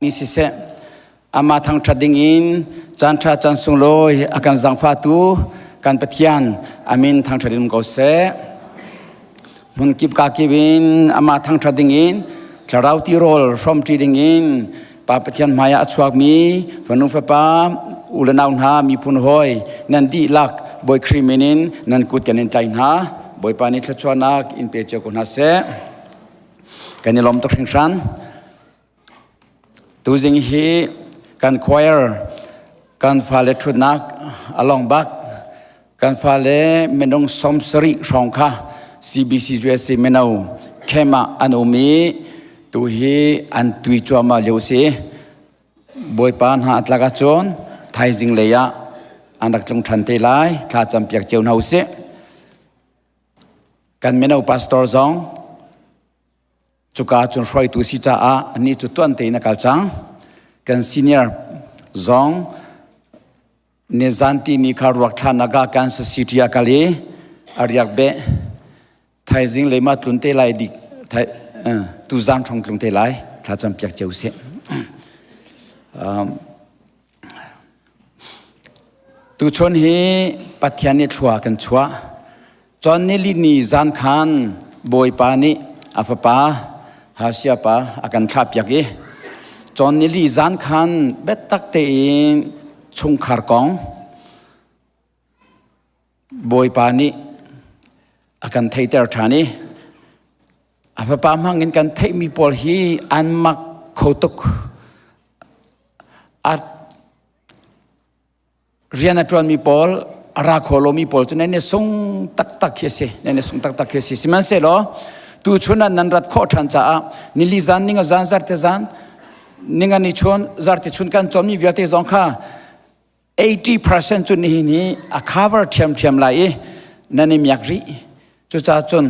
Ni siseh, amah thangṭhat dingin caanṭha caan sunglawi a kan zaangfahtu kan Pathian a min thangṭhat in um ko seh. Hmunkip kakip in amah thangṭhat dingin thlarau tirawl hrawmṭi dingin Pa Pathian hmaiah a chuakmi fanu fapa u le nau hna miphun hawi nan dihlak Bawi Khrih min in nan kut kan in tlaih hna. Bawipa nih thluachuahnak in pe cio ko hna seh. Kan i lawm tuk hringhran. Tuzing hi kan choir kan fale ṭhutnak a lawng bak. Kan fale minung 70 hrawng kha CBC USA mino camp ah an um i tuhi an tui cuahmah lio si. Bawipa hna a tlak ahcun thaizing lei ah an rak tlung ṭhan te lai. Thla campiak cio hna usih. Kan mino pastor zong Cuka cun hruaitu si caah anih cu tuan tein a kal cang. Kan senior zong nizan ti ni kha ruak thlanak ah Kansas City ah kal i a riak beh. Thaizing lei ma tlun te lai dik thai tuzan hrong tlung te lai thla cam piak cio sih. Tuchun hi Pathian nih thlua kan chuah. Cun nilini zan khan Bawipa nih a fapa Hasia pa a kan thlahpiak i cun nili zan khan biatak tein chungkhar kong Bawipa nih a kan theihter ṭhan i a fapa hmang in kan theihmi pawl hi an mak kho tuk. A rian a ṭuanmi pawl a ra kho lomi pawl cu nan i sung taktak khi a si. Nan i sung taktak khi a si. Sihmanhsehlaw tuchun ah nan rat khawh ṭhan caah nili zan ninga zan zarte zan ninga ni chun zarte chun kan cawnmi vialte zong kha 80% cu nihin hi a cover ṭhiamṭhiam lai i nan i miak rih. Cucaah cun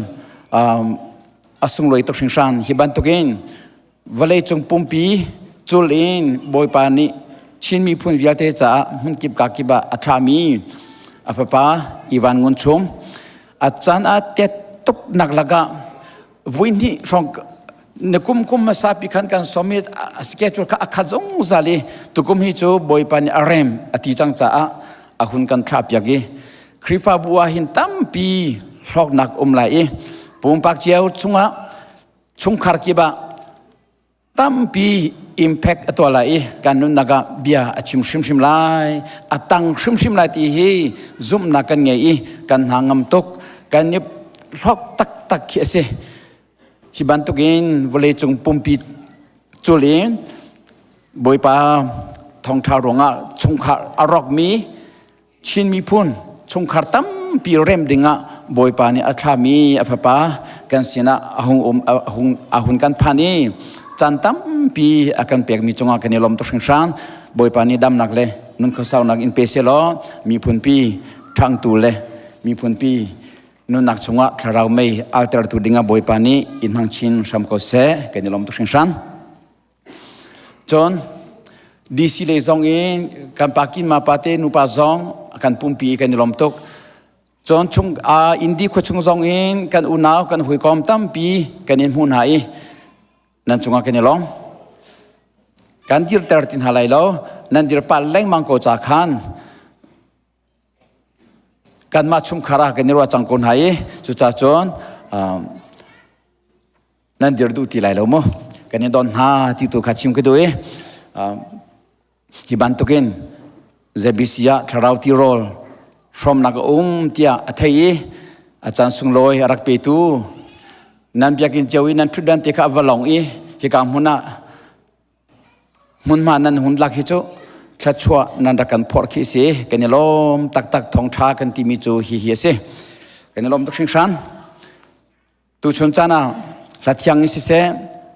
a sunglawi tuk hringhran. Hi bantukin vawleicung pumpi cul in Bawipa nih Chin miphun vialte caah hmunkip kakip ah a thlahmi a fapa Ivan Ngun Chum a caan ah tet tuk nak lakah vui hnih hrawng na kum kum hmasa pi khan kan som i a schedule kha a khat zungzal i tukum hi cu Bawipa nih a rem a ti cang caah a hun kan thlah piak i Khrihfabu ah hin tampi hlawknak um lai i pumpak cio chungah chungkhar kip ah tampi impact a tuah lai i kan nunnak ah bia a chim hrimhrim lai a tang hrimhrim lai ti hi zumhnak kan ngei i kan hna ngam tuk kan i hlawk taktak khi a si hi bantukin vawleicung pumpi cul in Bawipa thawngṭha ruangah chungkhar a rawkmi Chin miphun chungkhar tampi rem dingah Bawipa nih a thlami a fapa kan sinah a hung um a hung a hun kan phan i caan tampi a kan pekmi cungah kan i lawm tuk hringhran. Bawipa nih damnak le nun khuasaunak in pe sehlaw miphunpi ṭhangtu le miphunpi nunnak chungah thlarau mei altertu dingah Bawipa nih in hmang chin hram ko seh kan i lawm tuk hringhran. Cun DC lei zong in kan pa kin ma pa te nupa zong kan pumpi kan i lawm tuk. Cun chung uh, Indi khua chung zong in kan unau kan hawikom tampi kan in hmu hna i nan cungah kan i lawm. Kan dirter ti hna lai lo, nan dir pal lengmang ko ca khan kanmah chungkhar ah kan i ruah cang ko hna i cucaah cun nan dir duh ti lai lo mu kan i don hna ti tu kha chim ka duh i hi bantukin ZBC ah thlarau tirawl hrawmnak a um tiah a thei i a caan sunglawi a rak petu nan biakinn cio i nan ṭhutdan te kha a va long i hika hmun ah Hmunhma nan hun lak hi cu thluachuah nan rak kan phorh khi si. Kan i lawm taktak thawngṭha kan timi cu hi hi a si. Kan i lawm tuk hringhran. Tuchun caan ah hla thiang in siseh,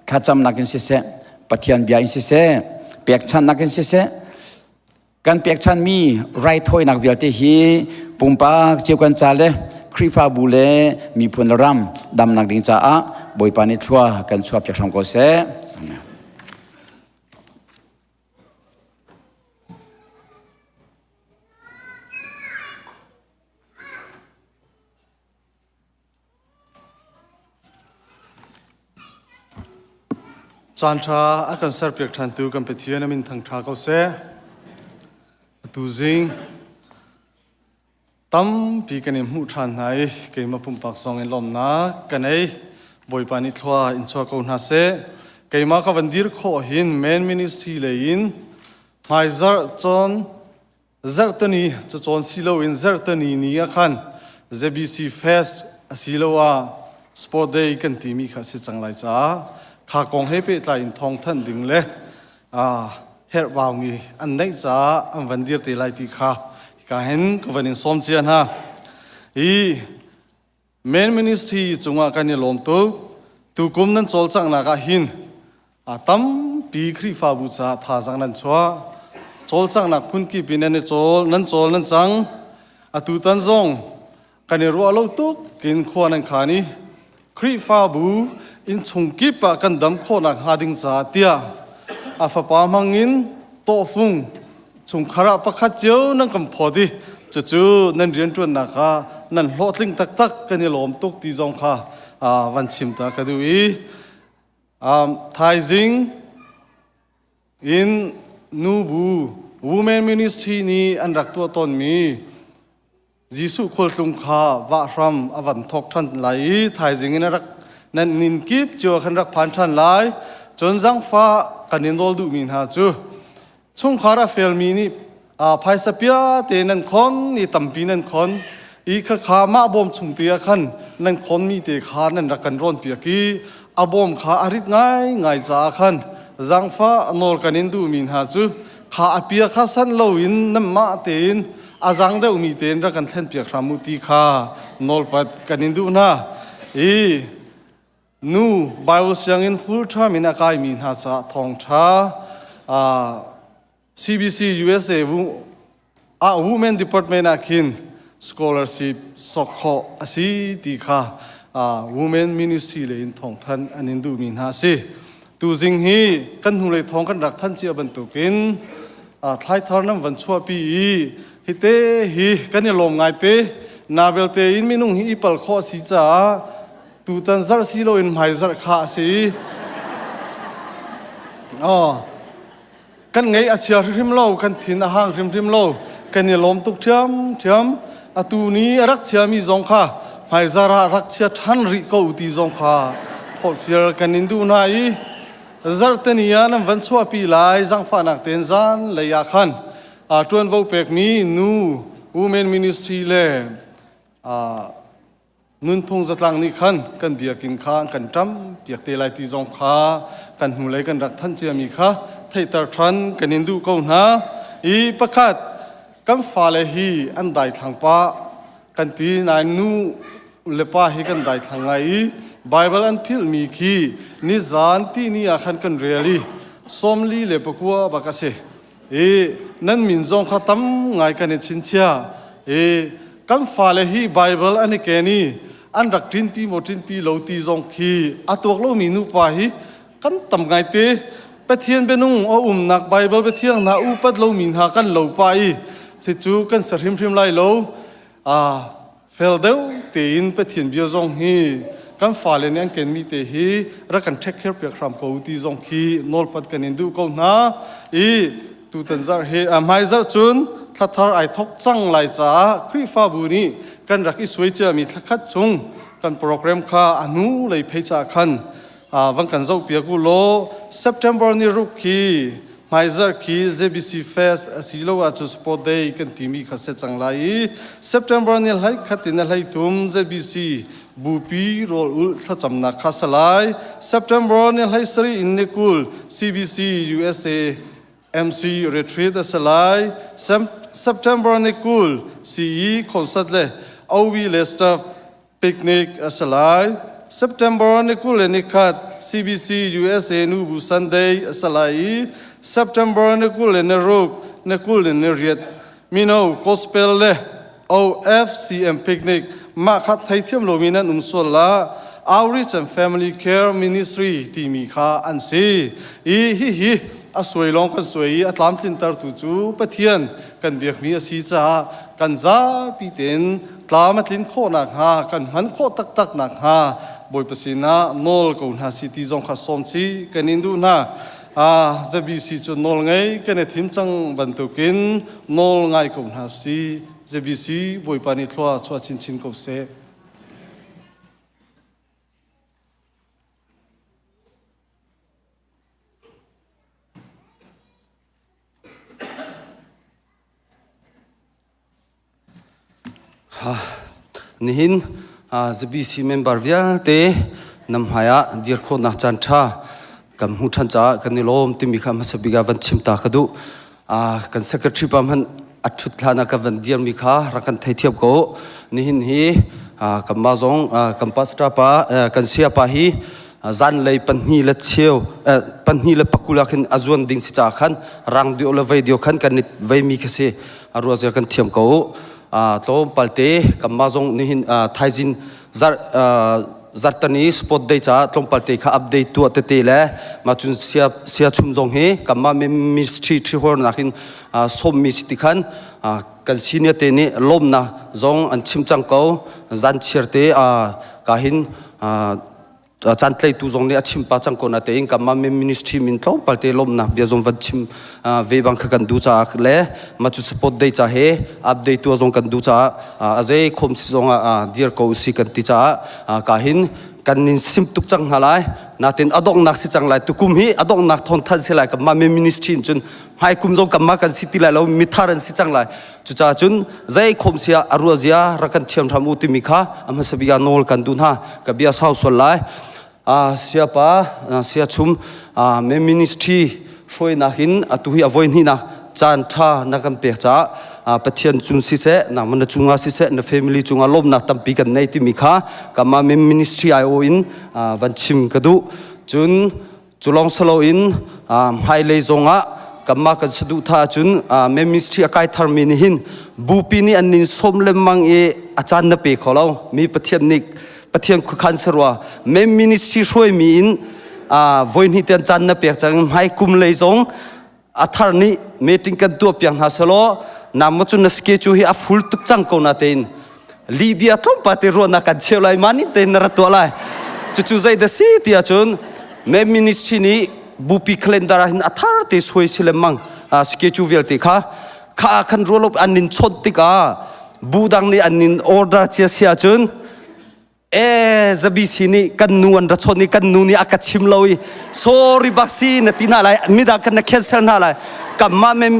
thlacamnak in siseh, Pathian bia in siseh, pekchanhnak in siseh, kan pekchanhmi raithawinak vialte hi pumpak cio kan ca le Khrihfabu le miphun le ram damnak ding caah Bawipa nih thlua kan chuahpiak hram ko seh. Amen. Caan ṭha a kan serpiak ṭhantu kan Pathian a min thangṭha ko seh. Atu zing tampi kan in hmuh ṭhan hna i keimah pumpak zong in lawmhnak ka nei. Bawipa nih thlua in chuah ko hna seh. Keimah ka van dir khawh hin Men Ministry lei in hmaizarh cawn Zarhteni cacawn si loin zarhteni ni ah khan ZBC Fest asiloah Sport Day kan timi kha a si cang lai caah kha kong he pehtlai in thawngthanh ding le herhbaumi an neih caah an van dir te lai ti kha hika hin ka van in sawm cia hna. Hi Men Ministry cungah kan i lawm tuk. Tukum nan cawlcanghnak ah hin a tampi Khrihfabu caah thazaang nan chuah. Cawlcanghnak phunkip in nan i cawl, nan cawl nan cang. Atu tan zong kan i ruah lo tuk in khua nan khan i Khrihfabu innchung kip ah kan dam khawhnak hnga ding caah tiah a fapa hmang in tawhfung chungkhar ah pakhat cio nan kan phawt i cucu nan rianṭuannak ah nan hlawhtling taktak kan i lawm tuk ti zong kha van chim ta ka duh i thaizing in nubu women ministry nih an rak tuah tawnmi Jesuh khualtlung kha vah hram a van thawk ṭhan lai i thaizing in a rak nan nin kip cio khan rak phan ṭhan lai. Cun zangfah kan in nawl duhmi hna cu chungkhar a felmi nih phaisa piate nan khon i tampi nan khon i khakha mah bawm chung te ah khan nan khonmi te kha nan rak kan rawn piak i a bawm kha a rit ngaingai caah khan zangfah nawl kan in duhmi hna cu kha a pia kha san loin nanmah tein a zang deuhmi tein rak kan thlenpiak hram u ti kha nawlpat kan in duh hna. I nu Bible sianginn full term in a kaimi hna caah thawngṭha CBC USA ah Women Department ah khin scholarship sok khawh a si ti kha Women Ministry lei in thawngthanh an in duhmi hna a si. Tuzing hi kan hnulei thawng kan rak thanh cia bantukin thlaithar nan van chuahpi i hite hi kan i lawm ngai te na belte in minung hi i pal khawh a si caah tutan zarh si loin hmai zarh kha a si. Oh. Kan ngeih a chia hrimhrim lo, kan thin a hang hrimhrim lo, kan i lawm tuk ṭhiamṭhiam. Atu ni a rak chiami zong kha hmaizar ah rak chia ṭhan rih ko ti zong kha forhfial kan in duh hna i zarhteni ah nan van chuahpi lai zangfahnak tein zan lei ah khan ṭuanvo pekmi nu women ministry le Nunphung zatlang nih khan kan biakinn kha an kan ṭam piak te lai ti zong kha kan hnulei kan rak thanh ciami kha theihter ṭhan kan in duh ko hna. I pakhat kan fale hi an daithlang pah kan ti nain nu le pa hi kan daithlang ngai i Baibal an philhmi khi nizan tihni ah khan kan rel i 44 bak a si. I nan min zong kha tam ngai kan i chinchiah. I kan fale hi Baibal an i ken i an rak ṭinpi maw ṭinpi lo ti zong khi a tuak lomi nupa hi kan tam ngai te. Pathian bianung a umnak Baibal biathiang hna upat lomi hna kan lo pah i si cu kan ser hrimhrim lai lo. Ah, fel deuh tein Pathian bia zong hi kan fale nih an kenmi te hi rak kan ṭhek piak hram ko ti zong khi nawlpat kan in duh ko hna i tutan zarh hi hmaizarh cun thlathar ai thok cang lai caah Khrihfabu nih kan rak i suai ciami thlakhat chung kan program kha a hnu lei phei caah khan van kan zoh piak u law September ni ruk khi Hmaizarh khi ZBC Fest asiloah cu Sport Day kan timi kha si cang lai i September ni hlei khat in a hlei thum ZBC bupi rawl ulh thlacamnak kha si lai. September ni hlei sarih in ni 20 CBC USA MC retreat a si lai. September ni 20 CE concert le OV le staff Picnic a si lai. September ni 21 CBC USA Nubu Sunday a si lai i September ni 26 ni 28 mino gospel le OFCM picnic mah kha theithiam lomi nan um sual la Outreach and Family Care Ministry timi kha an si. I hihi a suai lawng kan suai i a tlamtlintertu cu Pathian kan biakmi a si caah kan zapi tein. tlam a tlin khawh nakhnga kan hman khawh taktak nakhnga Bawipa sinah nawl ko hna si ti zong kha sawm chih kan in duh hna. ZBC cu nawl ngei kan i thim cang bantukin nawl ngai ko hna si. ZBC Bawipa nih thlua chuah chinchin ko seh. Nihin ZBC member vialte nam hmai ah dir khawhnak caan ṭha kan hmuh ṭhan caah kan i lawm timi kha hmasa bik ah van chim ta ka duh. Kan secretary pa hmanh a ṭhut hlan ah kan van dirmi kha rak kan theithiam ko. Nihin hi kanmah zong kan pastor pa kan saya pa hi zanlei pahnih le cheu pahnih le pakul ah khin a zuan ding si caah khan rang dio le vei dio khan kan i veimi kha si a ruah zia kan thiam ko tlawmpal te kanmah zong nihin thaizin zar zartani sport day caah tlawmpal te kha update tuah tete le ma cun sia sia chum zong hi kanmah ministry ṭhihor nakin sawmmi si ti khan kan senior te nih lawmnak zong an chim cang ko zan chiar te ka hin caan tleitu zong nih a chim pa cang ko na tein kanmah ministry min tlawmpal te lawmnak bia zong van chim ve bang kha kan du caah le ma cu support day ca he update tu zong kan du caah a zei khom si zong ah dir ko si kan ti caah ka hin kan nin sim tuk cang hna lai natin adongnak si cang lai tukum hi adongnak thon than si lai kanmah ministry in cun hmai kum zong kanmah kan si ti lai lo mithar an si cang lai Cucaah cun zei khom sia a ruah zia rak kan thiam hram u timi kha a hmasa bik ah nawl kan duh hna. Ka bia sau sual lai. Siapa sia chum me ministry hruainak in atu hi a voi hnihnak caan ṭha na kan pek caah Pathian cung siseh nangmah na cungah siseh na family cungah lawmnak tampi kan nei timi kha kanmah ministry ai-aw in van chim ka duh. Cun Cu lawng si loin hmailei zongah kanmah kan saduhthah ahcun ministry a kai tharmi nih hin bupi nih an nin sawm lengmang i a caan na pe kho lo mi Pathian nih Pathian khuakhan si rua men ministry hruaimi in voihnih tiang caan na pek cang hmai kum lei zong a thar nih meeting kan tuah piak hna selaw nangmah cu na schedule hi a full tuk cang ko na tein Libya tlawmpal te ruahnak kan cheu lai mah nih tein na ra tuah lai cucu zei da si ti ahcun me ministry nih bupi calendar ah hin a thar te suai si lengmang schedule vialte kha kha khan rualop an nin chawt tikah bu dang nih an nin order cia si ahcun e zabc nih kan nu an ra chawt i kan nu nih a ka chim lo i sorry bak si na ti hna lai midang kan na cancel hna lai kanmah men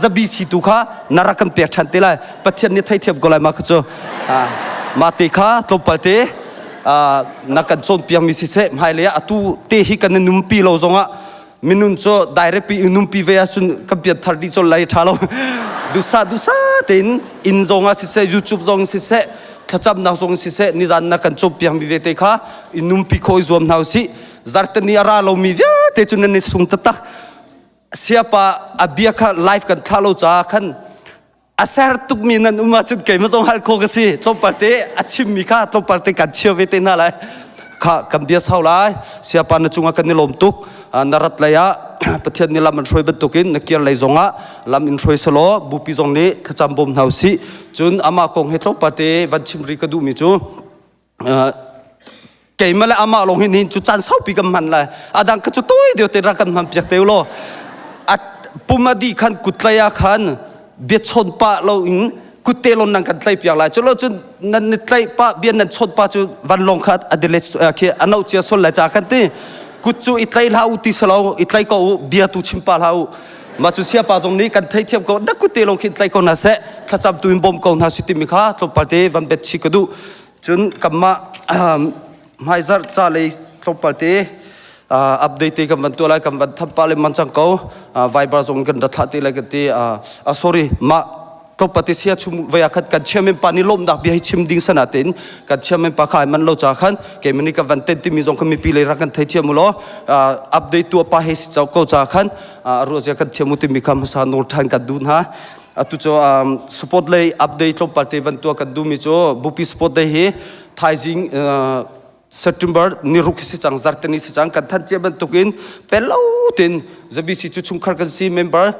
zabc tu kha na rak kan pek ṭhan te lai pathian nih theithiam ko lai ma kha cu mah te kha tlawmpal te na kan cawnpiak mi siseh hmailei ah atu te hi kan i numpi lo zongah minun cu direct pi numpi ve ahcun kan pian thar dih colh lai ṭha lo dusa dusa tein inn zong ah siseh youtube zong siseh thlacamnak zong siseh nizan na kan cawnpiak mi vete kha i numpi kho i zuam hna usih zartani a ra lomi vialte cu nan i sung taktak siapa a bia kha live kan thlah lo caah khan a ser tukmi nan um ahcun keimah zong hal kho ka si tlawmpal te a chimmi kha tlawmpal te kan chia ve te hna lai kha kan bia sau lai siapa na cungah kan i lawm tuk na rat lei ah Pathian nih lam an hruai bantukin na kir lei zongah lam in hruai selaw bupi zong nih thlacam bawm hna usih cun amah kong he tlawmpal te van chim rih ka duhmi cu keimah le amah lawng hi nihin cu caan saupi kan hman lai adang kha cu tawi deuh te rak kan hman piak te law a pum a dih khan kut tlai ah khan biachawn pah lo in kutte lon nan kan tlai piak lai cu lo cun nan ni tlaih pah bia nan chawn pa cu vanlawng kha a delete khi a no cia sol lai ca kan ti kut cu i tlai hlah u ti selo i tlai ko u bia tu chim pa hlah u ma cu siapa zong nih kan theithiam ko na kutte lawng khin tlai ko hna seh thlacam tu in bawm ko hna si timi kha tlawmpal te van bet chi ka duh Cun kanmah hmaizarh ca lei tlawmpal te update te kan van tuah lai kan van tham pah lengmang cang ko Viber zong kan ra thlah te lai kan ti sorry mah tlawmpal te sia chung vei ah khan kan chairman pa nih lawmnak bia hi chim ding sana tein kan chairman pa kha ai man lo ca khan keimah nih kan van ten timi zong kan mipi lei rak kan thei thiam u law update tuah pa he si ko ca khan ruah zia kan thiam u timi kha hmasa nawl ṭhan kan duh hna Atu cu sport lei update tlawmpal te van tuah kan duhmi cu Bupi Sport Day hi thaizing. September ni ruk si cang zarteni si cang kan thanh cia bantukin pello tin ZBC cu chungkhar kan si member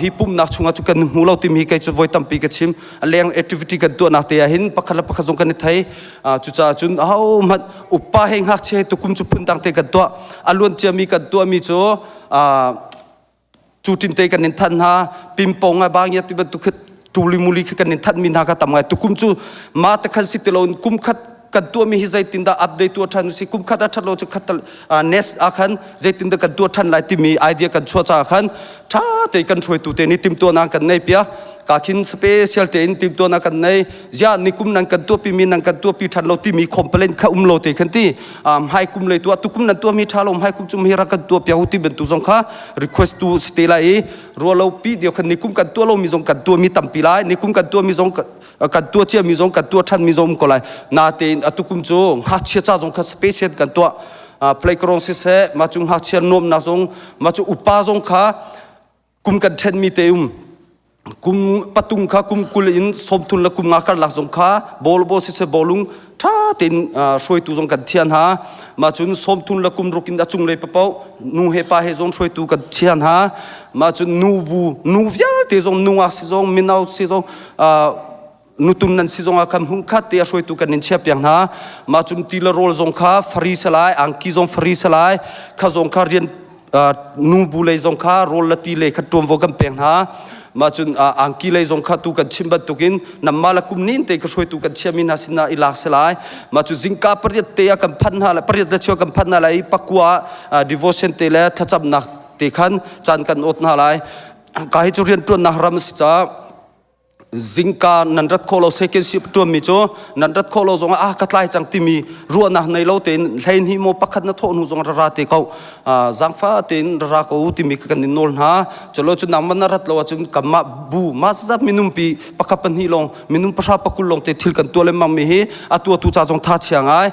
hi pumnak chungah cu kan hmu lo timi kei cu voi tampi ka chim a leng activity kan tuahnak te ah hin pakhat le pakhat zong kan i thei cucaah cun aho hmanh upa he ngakchia he tukum cu phundang te kan tuah a luan ciami kan tuahmi cu cu tin te kan in thanh hna pimpong ngai bang ya ti bantuk tuli muli khi kan in thanh mi hna kha tam ngai tukum cu ma te khan si ti lo kum khat kan tuah mi hi zeitin dah update tuah than si kum khat a that lo cu khat next a khan zeitin dah kan tuah than lai timi idea kan chuah ca khan tha te kan hruaitu te ni timtuah kan nei pia ka khin special te in timtuah kan nei zia nikum nan kan tuah pi mi nan kan tuah pi than lo timi complaint kha um lo te khan ti hai kum lei tuah tukum nan tuah mi tha lo hai kum cum hi rak kan tuah piak ti bantuk zong kha request tu si te lai i rualo pi dio khan nikum kan tuah lo mi zong kan tuah mi tampi lai nikum kan tuah mi zong kan tuah cia mi zong kan tuah than mi zong um ko lai na tein atukum cu ngakchia ca zong kha special kan tuah playground siseh ma cu ngakchia nuamnak zong ma cu upa zong kha kum kan ṭhenmi te um kum patung kha kum 20 in 30 le kum nga karlak zong kha bawlbo siseh bawlung ṭha tein hruaitu zong kan thian ha mah cun 30 le kum ruk in a cunglei papoh nu he pa he zong hruaitu kan thian ha mah cun nu bu nu vialte zong nungak si zong mino si zong nutun nan si zongah khan hmunkhat te a hruaitu kan in chiah piak hna mah cun ti le rawl zong kha fari salai angki zong fari salai kha zong kha rian nu bu lei zong kha rawl le ti lei kha tuamvo kan pek hna mah cun angki lei zong kha tu kan chim bantukin namma le kum nin te ka hruaitu kan chiami hna sinah i lak selai mah cu zingka pariat te ah kan phan hna lai pariat le cheu kan phan hna lai i pakua devotion te le thlacamnak te khan caan kan awt hna lai ka hi cu rian ṭuannak ram si caah Zingka nan rat khawh lo second shift ṭuanmi cu nan rat khawh lo zongah ah ka tlai cang timi ruahnak nei lo tein 12 maw pakhat na thawh hnu zong ra ra te ko zaangfa tein ra ra ko timi kan in nawl hna culo cu nangmah na rat lo ahcun kanmah bu mah zat minung pi pakhat pahnih lawng minung pahra pakul lawng te thil kan tuah lengmang mi hi a tuahtu ca zong tha chia ngai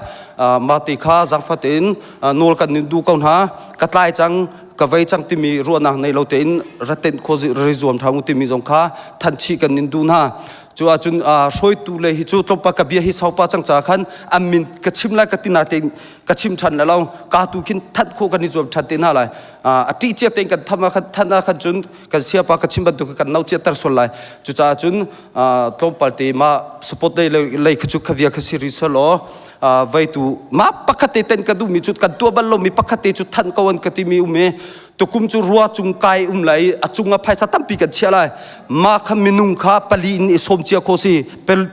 mah te kha zaangfa tein nawl kan in duh ko hna ka tlai cang ka vei cang timi ruahnak nei lo tein ratenh kho ri zuam hram u timi zong kha thanchih kan in duh hna cu ahcun hruaitu le hi cu tlawmpa ka bia hi saupa cang ca khan an min ka chim lai ka ti na tein ka chim than le lo ka tu khin thanh kho kan i zuam than te hna lai a ṭih cia tein kan tham ah khan than ah khan cun kan siapa ka chim bantuk kan no cia ter sual lai cucaah cun tlawmpal te ma support lei lei kha cu khavia kha si ri selaw veitu ma pakhat te ten ka duhmi cu kan tuah bal lomi pakhat te cu thanh ko an ka timi um i tukum cu rua cung kai um lai a cung ah phaisa tampi kan chiah lai ma kha minung kha pali in i sawm cia kho si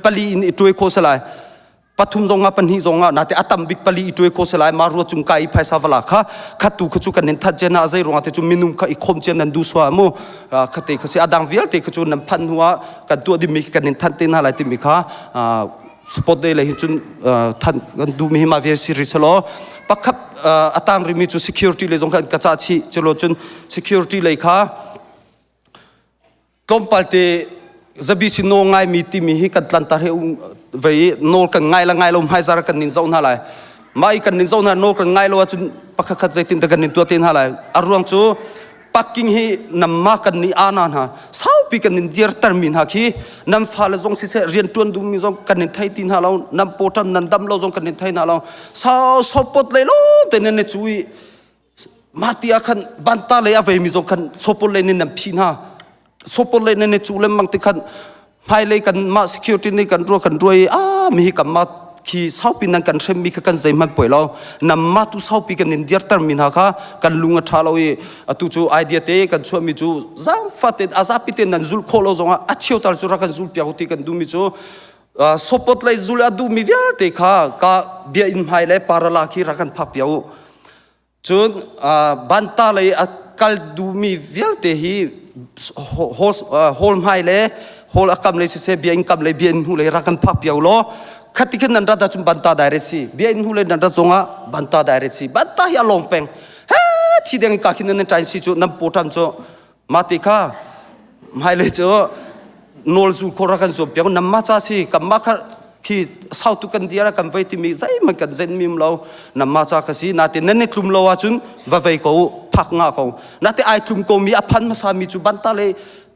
pali in i tuai kho si lai pathum zong ah pahnih zong ah nate a tam bik pali i tuai kho si lai ma rua cung kai i phaisa vala kha khatu kha cu kan in that chen ah zei ruangah te cu minung kha i khom chen nan du sua mu khate kha si adang vialte kha cu nan phan hnu ah kan tuah dingmi kan in thanh te hna lai timi kha sport day le hi cun than kan duhmi hi mah vial si rih selaw pakhat a tang rihmi cu security lei zong kha ka cah chih culo cun security lei kha tlawmpal te zabi si nawl ngaimi timi hi kan tlantar he vei i nawl kan ngai la ngai lo hmaizar kan nin zoh hna lai mah i kan nin zoh hna nawl kan ngai lo ahcun pakhat khat zeitin dah kan nin tuah te hna lai a ruang cu parking hi namma kan nih ana hna saupi kan in dirter mi hna khi nan fale zong siseh rian tuan duhmi zong kan in thei ti hna lo nan pawṭam nan dam lo zong kan in thei hna lo sau sopot lei lo te nan i cu i mah ti ah khan banta lei a veimi zong khan sopot lei nin nan phi hna sopot lei nan i cu lengmang ti khan hmailei kan mah security nih kan ruah kan ruai a mi hi kan mah khi saupi nan kan hrem mi kha kan zeihmanh poi lo nam ma tu saupi kan in dirter mi hna kha kan lung a tha lo i atu cu idea te kan chuah mi cu zaangfa te a zapi te nan zul khawh lo zongah a cheu tal cu rak kan zul piak ti kan duh mi cu sopot lei zul a duh mi vialte kha ka bia in hmai le parala khi rak kan phak piak u Cun banta lei a kal duhmi vialte hi hall hmai le hall a kam lei siseh biakinn kam lei biakinn hnu lei rak kan phak piak law khati khin nan rat ahcun banta direct si biakinn hnu lei nan rat zongah banta direct si banta hi a lawng peng he thi deng ka khin nan ṭain si cu nan pawṭam cu mah ti kha hmailei cu nawl zu khor kan zuam piak nam ma cha si kam ma kha khi sautu kan diara kan vei timi zeihmanh kan zen mim lo nam ma cha ka si nate nan ni tlum lo ahcun va vei ko phak nga ko nate ai tlum ko mi a phan hmasa mi cu banta le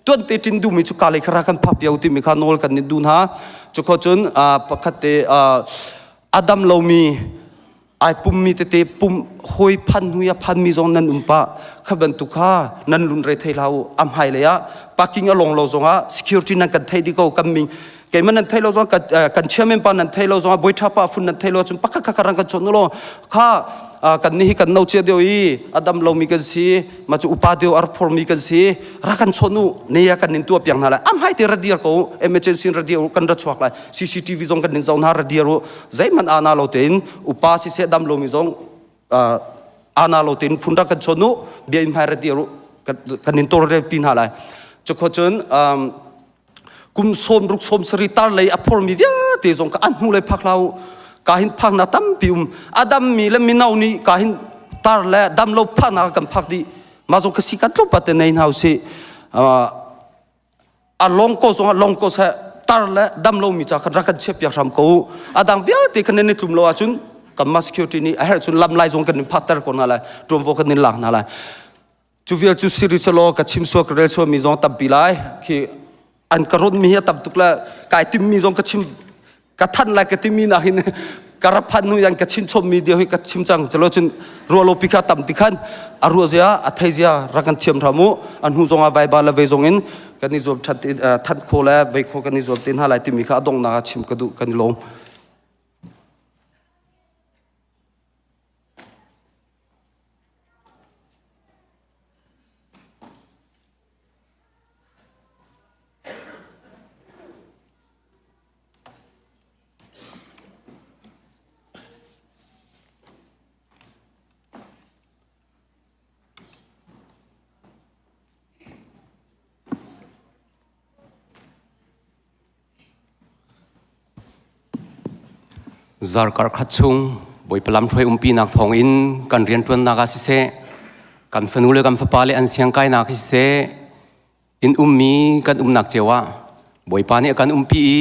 tuan te tin du mi cu ka le khara kan phak piau timi kha nawl kan ni dun ha cu kho cun pakhat te adam lomi. Ai pummi tete pum hawi phan hnu i a phanmi zong nan um pah. Kha bantuk kha nan lun re thei hlah u. A hmailei ah parking a long lo zongah security nan kan theih dih ko kan min keimah nan theih lo zong kan, kan chairman pa nan theih lo zongah bawi ṭha pa phun nan theih lo cun pakhat kha rang kan chawnh u law kha kan nih hi kan no cia deuh i a dam lomi kan si ma cu upa deuh a phormi kan si ra kan chawnh u ne ya kan nin tuah piak hna lai am hai te ra dir ko emergency ra dir kan ra chuak lai CCTV zong kan nin zoh hna ra dir u zeihmanh ana lo tein upa siseh dam lomi zong ana lo tein phun ra kan chawnh u bia in hmai ra dir u kan nin tawlrel pi hna lai cukho cun kum sawm ruk sawm sari tar lei a phormi vialte zong ka an hnu lei phak hlah u ka hin phak na tampi um a dammi le mino nih ka hin tar le dam lo phak na kan phak dih ma zong ka si kan tlawmpat te nei hna usih a long ko zong a long ko seh tar le dam lo mi cha khan rak kan chiah piak hram ko a dang vialte kan ni tlum lo ahcun kanmah security nih a herh cun lam lai zong kan in phak ter ko hna lai tuanvo kan in lak hna lai Cu vial cu siri selaw ka chim sual ka rel sual mi zong tampi lai khi an ka rawt mi hi a tam tuk le kai tim mi zong ka chim ka than lai ka timi nak hin ka ra phan nu yan ka chin chom mi dia hi ka chim cang chalo cun rualo pi kha tam ti khan a ruah zia a thei zia rak kan thiam hram u an hnu zong ah vai ba la ve zong in kan i zuam that that kho le vei kho kan i zuam te hna lai timi kha a donghnak ah chim ka duh kan i lawm. Zarkar khat chung Bawipa lamhruai umpinak thawngin kan rianṭuannak ah siseh, kan fanu le kan fapa le an siangkainak hi siseh, inn ummi kan umnak cio ah Bawipa nih a kan umpi i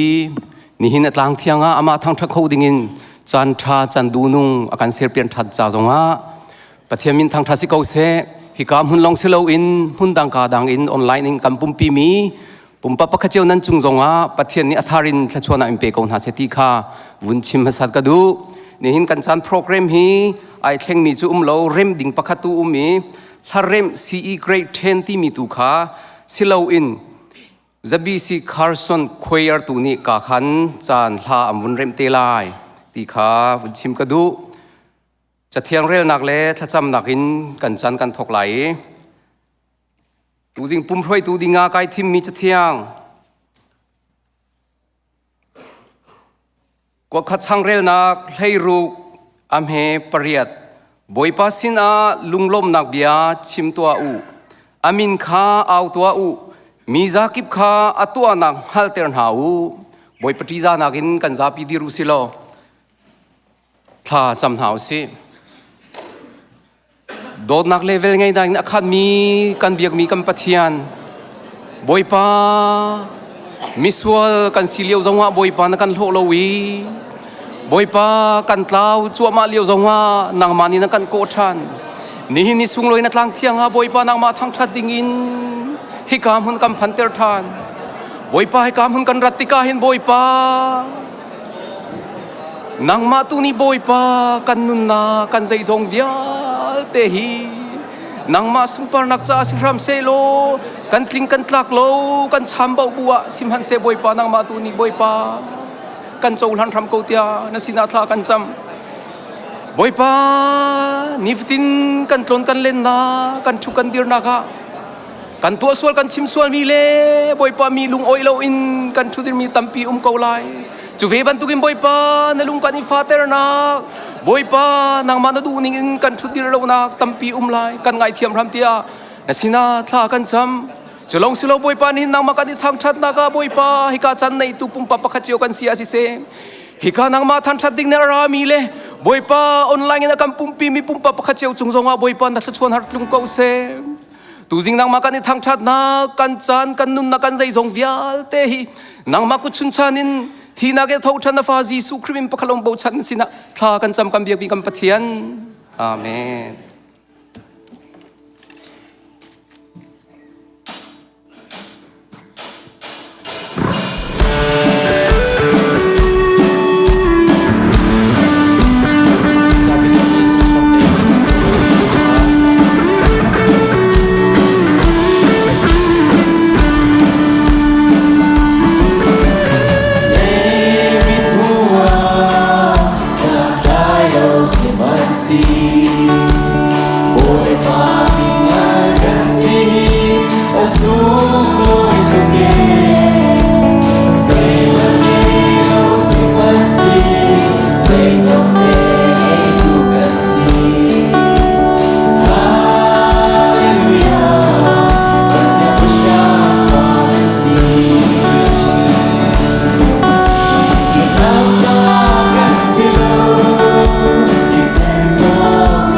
nihin a tlang thiang ah amah thangṭhat kho dingin caan ṭha caan duhnung a kan serpian ṭhan ca zongah Pathian min thangṭhat si ko seh. Hika hmun lawng si loin hmun dang ka dang in online in kan pumpi mi pumpak pakhat cio nan cung zongah Pathian nih a thar in thluachuahnak in pe ko hna seh ti kha vun chim hmasat ka duh. Nihin kan caan program hi ai thlengmi cu um lo rem ding pakhat tu um i hlaremh CE grade 10 timi tu kha si loin ZBC Carson Choir tu nih ka khan caan hla an vun remh te lai ti kha vun chim ka duh. Cathiang relnak le thlacamnak in kan caan kan thawk lai i tuzing pumhruaitu dingah kai thimmi cathiang kuakhat chang relnak hleiruk a hme pariat Bawipa sinah lunglawmhnak bia chim tuah u a min kha au tuah u mi zakip kha a tuahnak hngalter hna u Bawipa ṭihzahnak in kan zapi dir u si law Thla cam hna u sih. Dawtnak le velngeihnak in a khatmi kan biakmi kan Pathian, Bawipa, misual kan si lio zongah Bawipa na kan hlawh lo i Bawipa kan tlau cuahmah lio zongah nangmah nih na kan kawh ṭhan. Nihin ni sunglawi na tlang thiang ah Bawipa nangmah thangṭhat dingin hika hmun kan phanter ṭhan. Bawipa hika hmun kan rat tikah hin Bawipa Nangmah tu nih Bawipa kan nunnak kan zeizong vialte hi nangmah sunparnak caah si hram sehlaw kan tling kan tlak lo kan chambauh bu ah sihmanhseh Bawipa nangmah tu nih Bawipa kan cohlan hram ko tiah na sinah thla kan cam. Bawipa nifatin kan tlawn kan lennak kan ṭhu kan dirnak ah kan tuah sual kan chim sualmi le Bawipa mi lungawi loin kan ṭhudirmi tampi um ko lai cu ve bantukin Bawipa na lung kan i faternak Bawipa nangmah na duh ning in kan ṭhutdir lonak tampi um lai kan ngaithiam hram tiah na sinah thla kan cam cu lawng si lo Bawipa nihin nangmah kan i thangṭhatnak ah Bawipa hika chan neitu pumpak pakhat cio kan si ah siseh hika nangmah thangṭhat ding na rami le Bawipa online in a kan pumpi mi pumpak pakhat cio cung zongah Bawipa na thluachuan har tlung ko seh Tuzing nangmah kan i thangṭhatnak, kan caan, kan nunnak, kan zeizong vialte hi nangmah kut chunchan in thinak i tho ṭhan na fa Jesuh Khrih min pakhalong bochan sinah thla kan cam kan biakmi kan Pathian. Amen. si. Bawipa mingan kan si, a sunglawi tuk ee. Zeihmanh ngei lo sihmanhseh, zeizong te ngeitu kan si. Hallelujah, kan siangpahrang fa kan si. Nauta kan si lo, thisen cawk.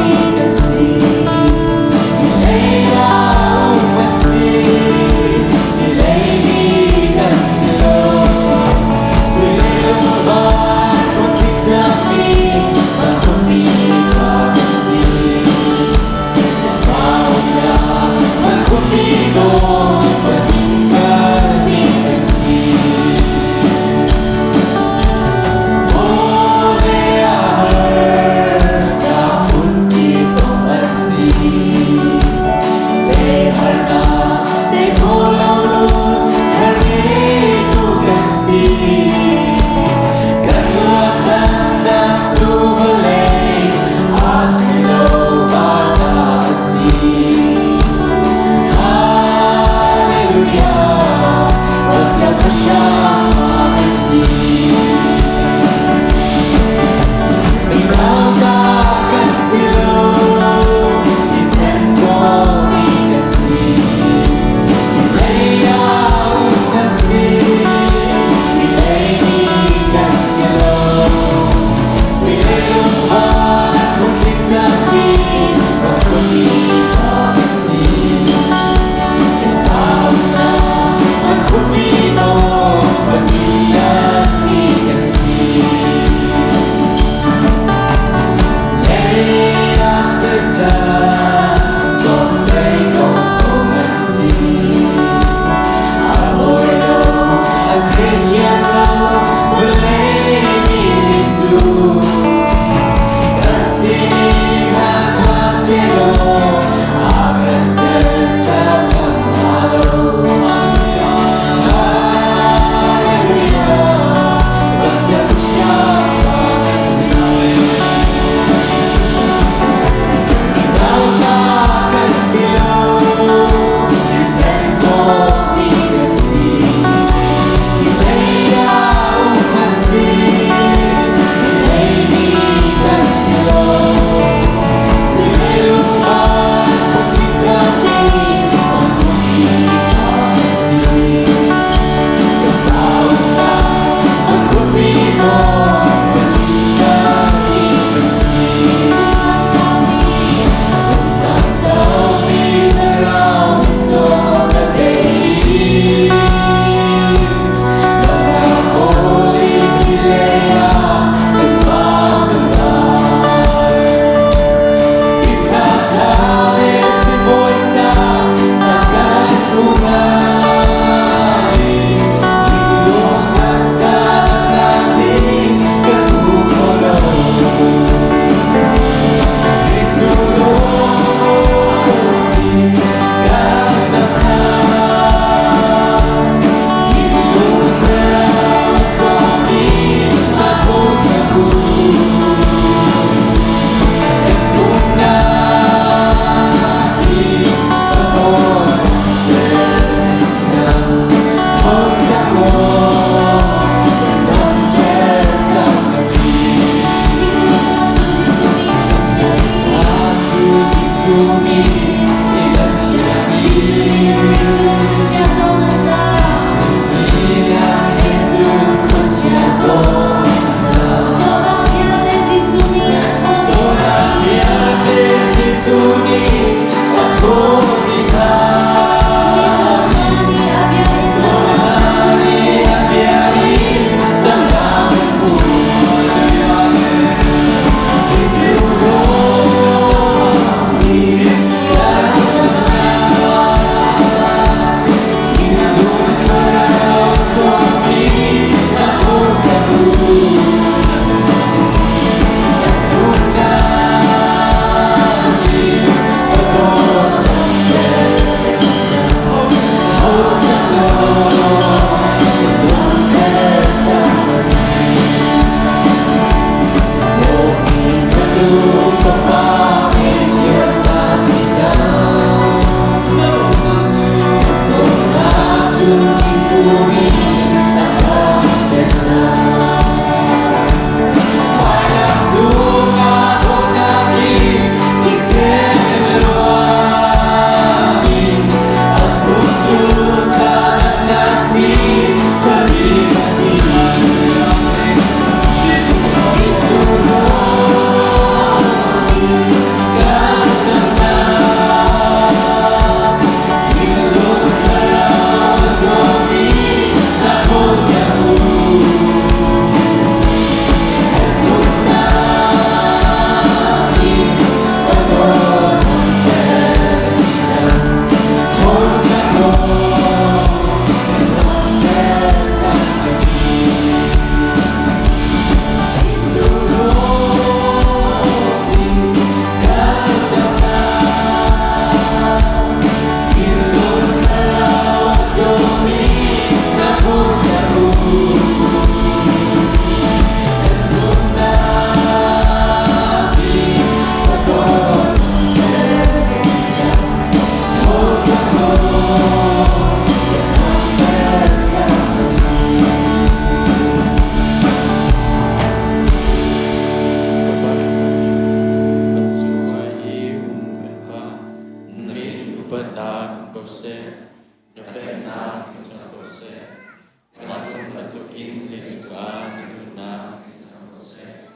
ko seh. Na pennak tlung cang ko seh. Vancung bantukin leicung ah na duhnak tlung cang ko seh.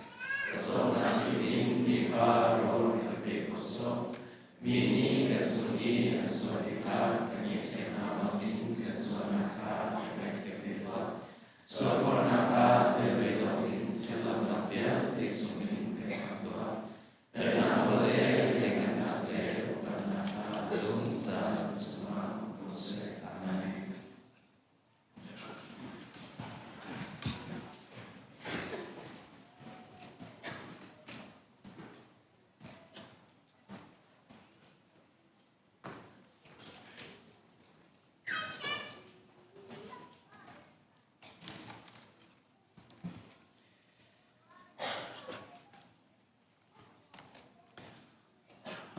Pawcawmnak in nifa rawl kan pe ko sawh. Mi nih kan cung i an sual tikah kan ngaihthiam hna bangin kan sualnak kha kan ngaihthiam ve tuah. Sualforhnak ah tel ve loin thianlonak vialte chungin kan khamh tuah. Daihnak nawl le lianngannak le upatnak kha zungzal na cungah um ko seh. Amen.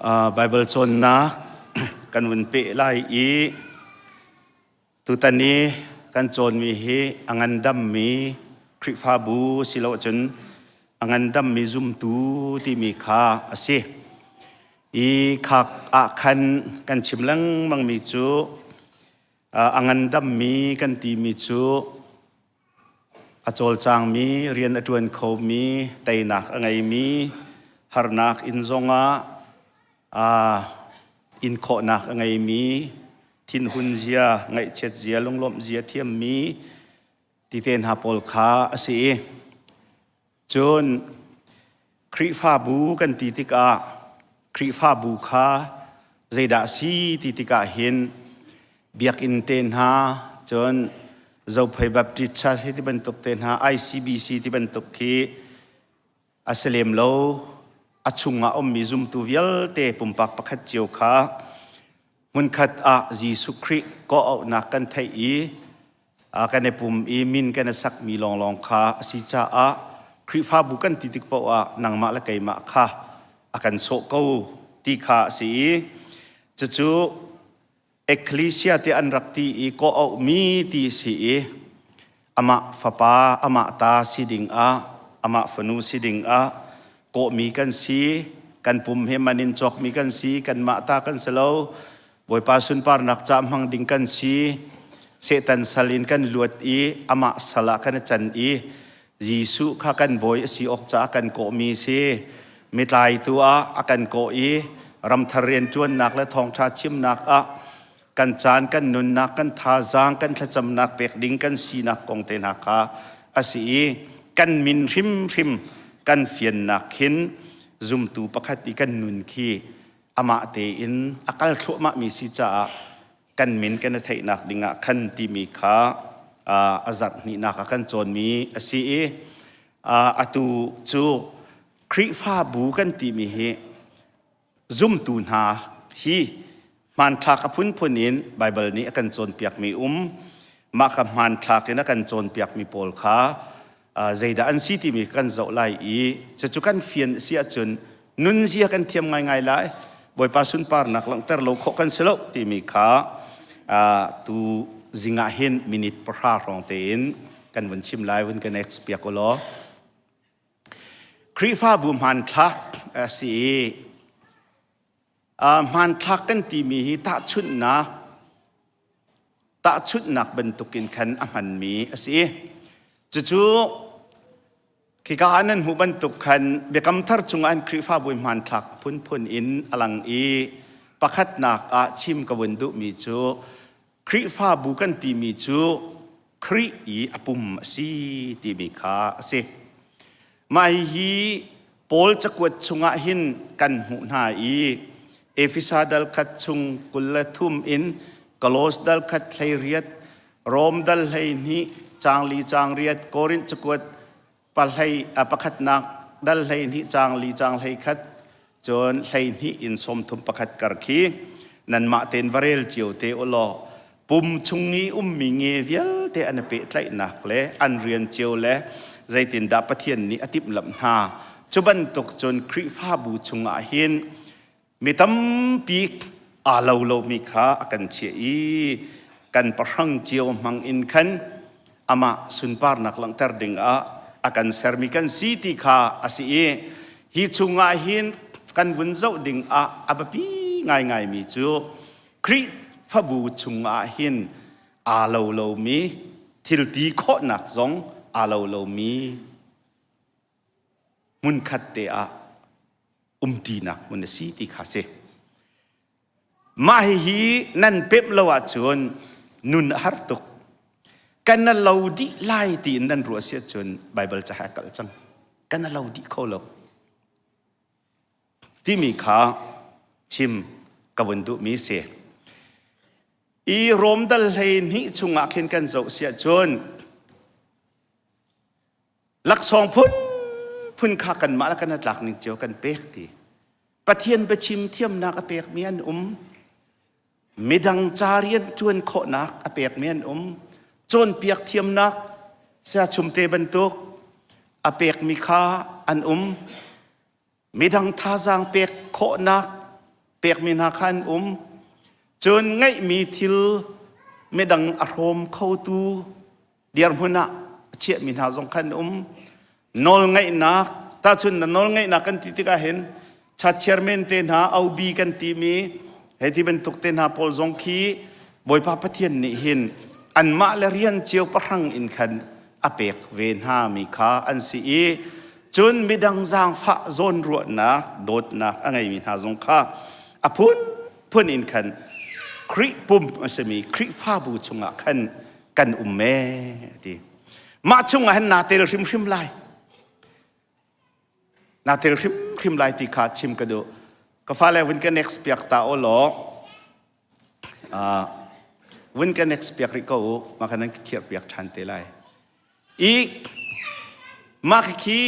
Baibal cawnnak kan vun peh lai i tutan i kan cawnmi hi a ngandammi Khrihfabu si lo cun a ngandammi zumtu timi kha a si. I khak ah khan kan chim lengmangmi cu a ngandammi kan timi cu a cawlcangmi, rian a ṭuan khomi, teinak a ngeimi, harnak inn zongah in khawhnak a ngeimi, thinhun zia, ngaihchiat zia, lunglawmh zia thiammi ti te hna pawl kha a si i Cun Khrihfabu kan ti tikah Khrihfabu kha zeidah a si ti tikah hin biakinn te hna cun Zophei Baptist Church ti bantuk te hna ICBC ti bantuk khi a si lem lo. A chungah ummi zumtu vialte pumpak pakhat cio kha hmunkhat ah Jesuh Khrih kawhauhnak kan theih i kan i pum i min kan i sakmi lawnglawng kha a si caah Khrihfabu kan ti tik paoh ah nangmah le keimah kha a kan sawh ko ti kha a si i cucu Ecclesia ti an rak ti i kawhauhmi ti a si i amah fapa amah ta si ding ah amah fanu si ding ah kawhmi kan si. Kan pum he man in cawkmi kan si, kanmah ta kan si lo. Bawipa sunparnak ca hmang ding kan si. Satan sal in kan luat i amah sal ah kan i can i Jesuh kha kan bawi a si awk caah kan kawhmi si. Mitlaitu ah a kan kawh i ramthar rianṭuannak le thawngṭha chimnak ah kan caan, kan nunnak, kan thazaang, kan thlacamnak pek ding kan sinak kong te hna kha a si i kan min hrimhrim kan fiannak khin zumtu pakhat i kan nun khi amah tein a kal thluahmahmi si caah kan min kan i theihnak dingah khan timi kha a zarh hnihnak ah kan cawnmi a si i atu cu Khrihfabu kan timi hi zumtu hna hi hmanthlak a phunphun in Baibal nih a kan cawnpiakmi um. Mah kha hmanthlak in a kan cawnpiakmi pawl kha zeidah an si timi kan zoh lai i cucu kan fian si ahcun nunzia kan thiam ngaingai lai. Bawipa sunparnak langhter lo khawh kan si lo timi kha tu zing ah hin minute 10 hrawng tein kan vun chim lai, vun kan piak u law. Khrihfabu hmanthlak a si i hmanthlak kan timi hi tahchunhnak tahchunhnak bantukin khan a hmanmi a si. Cucu khika ah nan hmuh bantuk khan Biakam Thar chungah an Khrihfabu hmanthlak phunphun in a lang i pakhatnak ah chim ka vun duhmi cu Khrihfabu kan timi cu Khrih i a pum a si timi kha a si. Mah hihi Paul cakuat chungah hin kan hmuh hna i Efesa dal khat chung 23 in Kolos dal khat 18, Rom dal 12, caang li caang riat, Korinth cakuat pahlei a pakhatnak dal 12 caang li caang 11 cun 12 in 31 kar khi nanmah tein va rel cio te u law pum chung i ummi nge vialte an i pehtlaihnak le an rian cio le zeitindah Pathian nih a timhlamh hna cu bantuk cun Khrihfabu chungah hin Mi tampi aa lo lomi kha a kan chiah i kan pahrang cio hmang in khan amah sunparnak langhter dingah a kan sermi kan si ti kha a si i hi chungah hin kan vun zoh dingah a biapi ngaingaimi cu Khrih Khrihfabu chungah hin aa lo lomi thil ti khawhnak zong aa lo lomi hmunkhat te ah umṭinak hmun a si ti kha si. Mah hihi nan pemh lo ahcun nun a har tuk. Kan na lo dih lai tiin nan ruah si ahcun Baibal ca he a kal cang. Kan na lo dih kho lo. Timi kha chim ka vun duhmi si. I Rom dal 12 chungah khin kan zoh si ahcun laksawng phun phun kha kanmah le kan tlak ning cio kan pek ti. Pathian biachim thiamnak a pekmi an um. Midang ca rian ṭuan khawhnak a pekmi an um. Cawnpiak thiamnak saya chumte bantuk a pekmi kha an um. Midang thazaang pek khawhnak pekmi hna kha an um. Cun ngeihmi thil midang a hrawm khotu dirhmun ah a chiahmi hna zong khan um. Nawlngaihnak, tahchun na nawlngaihnak kan ti tikah hin chat chairman te hna OB kan timi hei ti bantuk te hna pawl zong khi Bawipa Pathian nih hin anmah le rian cio pahrang in khan a pek ve hna mi kha an si i cun midang zaangfah zawnruahnak dawtnak a ngeimi hna zong kha a phun phun in khan Khrih pum a simi Khrihfabu chungah khan kan um ee ti. Mah chungah hin naa tel hrimhrim lai. Naa tel hrimhrim lai ti kha chim ka duh. Ka fale vun ka next piak ta o law vun ka next piak rih ko u mah kha nan khirh piak ṭhan te lai. I mah khi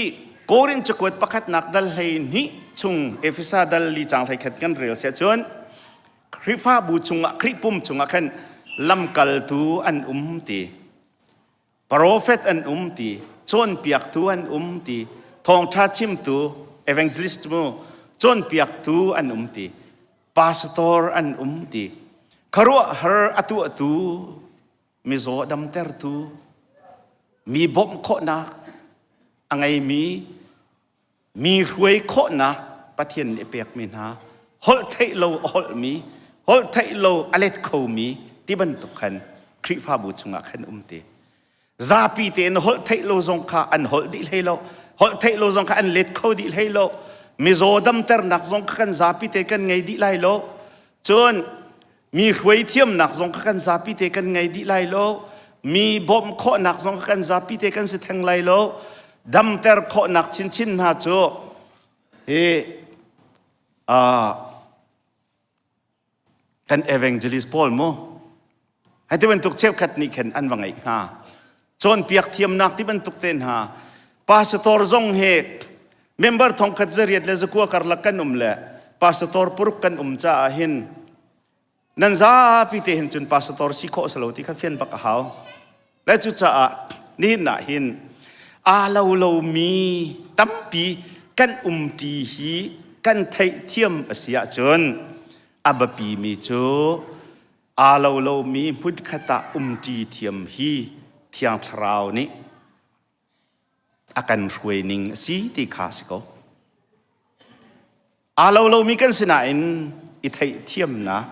Korin cakuat pakhatnak dal 12 chung Efesa dal li cang 11 kan rel siah cun Khrihfabu chungah Khrih pum chungah khan lamkaltu an um ti Profet an um ti, cawnpiaktu an um ti, thawngṭha chimtu evangelist mu, cawnpiaktu an um ti, pastor an um ti, khuaruahhar a tuahtu, mizaw damtertu, mi bawmh khawhnak a ngeimi mi hruai khawhnak Pathian nih a pekmi hna holh theih lo a holhmi holh theih lo a let khomi ti bantuk khan Khrihfabu chungah khan um ti zapi tein holh theih lo zong kha an holh dih hlei lo holh theih lo zong kha an let kho dih hlei lo mizaw damternak zong kha kan zapi te kan ngei dih lai lo cun Mi hruai thiamnak zong kha kan zapi te kan ngei dih lai lo. Mi bawmh khawhnak zong kha kan zapi te kan si theng lai lo. Damter khawhnak chinchin hna cu hi uh, kan evangelist Paul mu hei ti bantuk cheukhat nih khin an va ngeih hna cawnpiak thiamnak ti bantuk te hna pastor zong hi member thongkhat zariat le zakua karlak kan um le pastor paruk kan um caah hin nan zapi te hin cun pastor si khawh salo ti kha fian bak a hau le cucaah nihin ah hin aa lo lomi tampi kan umṭi hi kan theihthiam a si ahcun a biapi mi cu aa lo lomi hmunkhat ah umṭi thiam hi Thiang Thlarau nih a kan hruai ning a si ti kha si ko. Aa lo lomi kan si nain i theihthiamnak,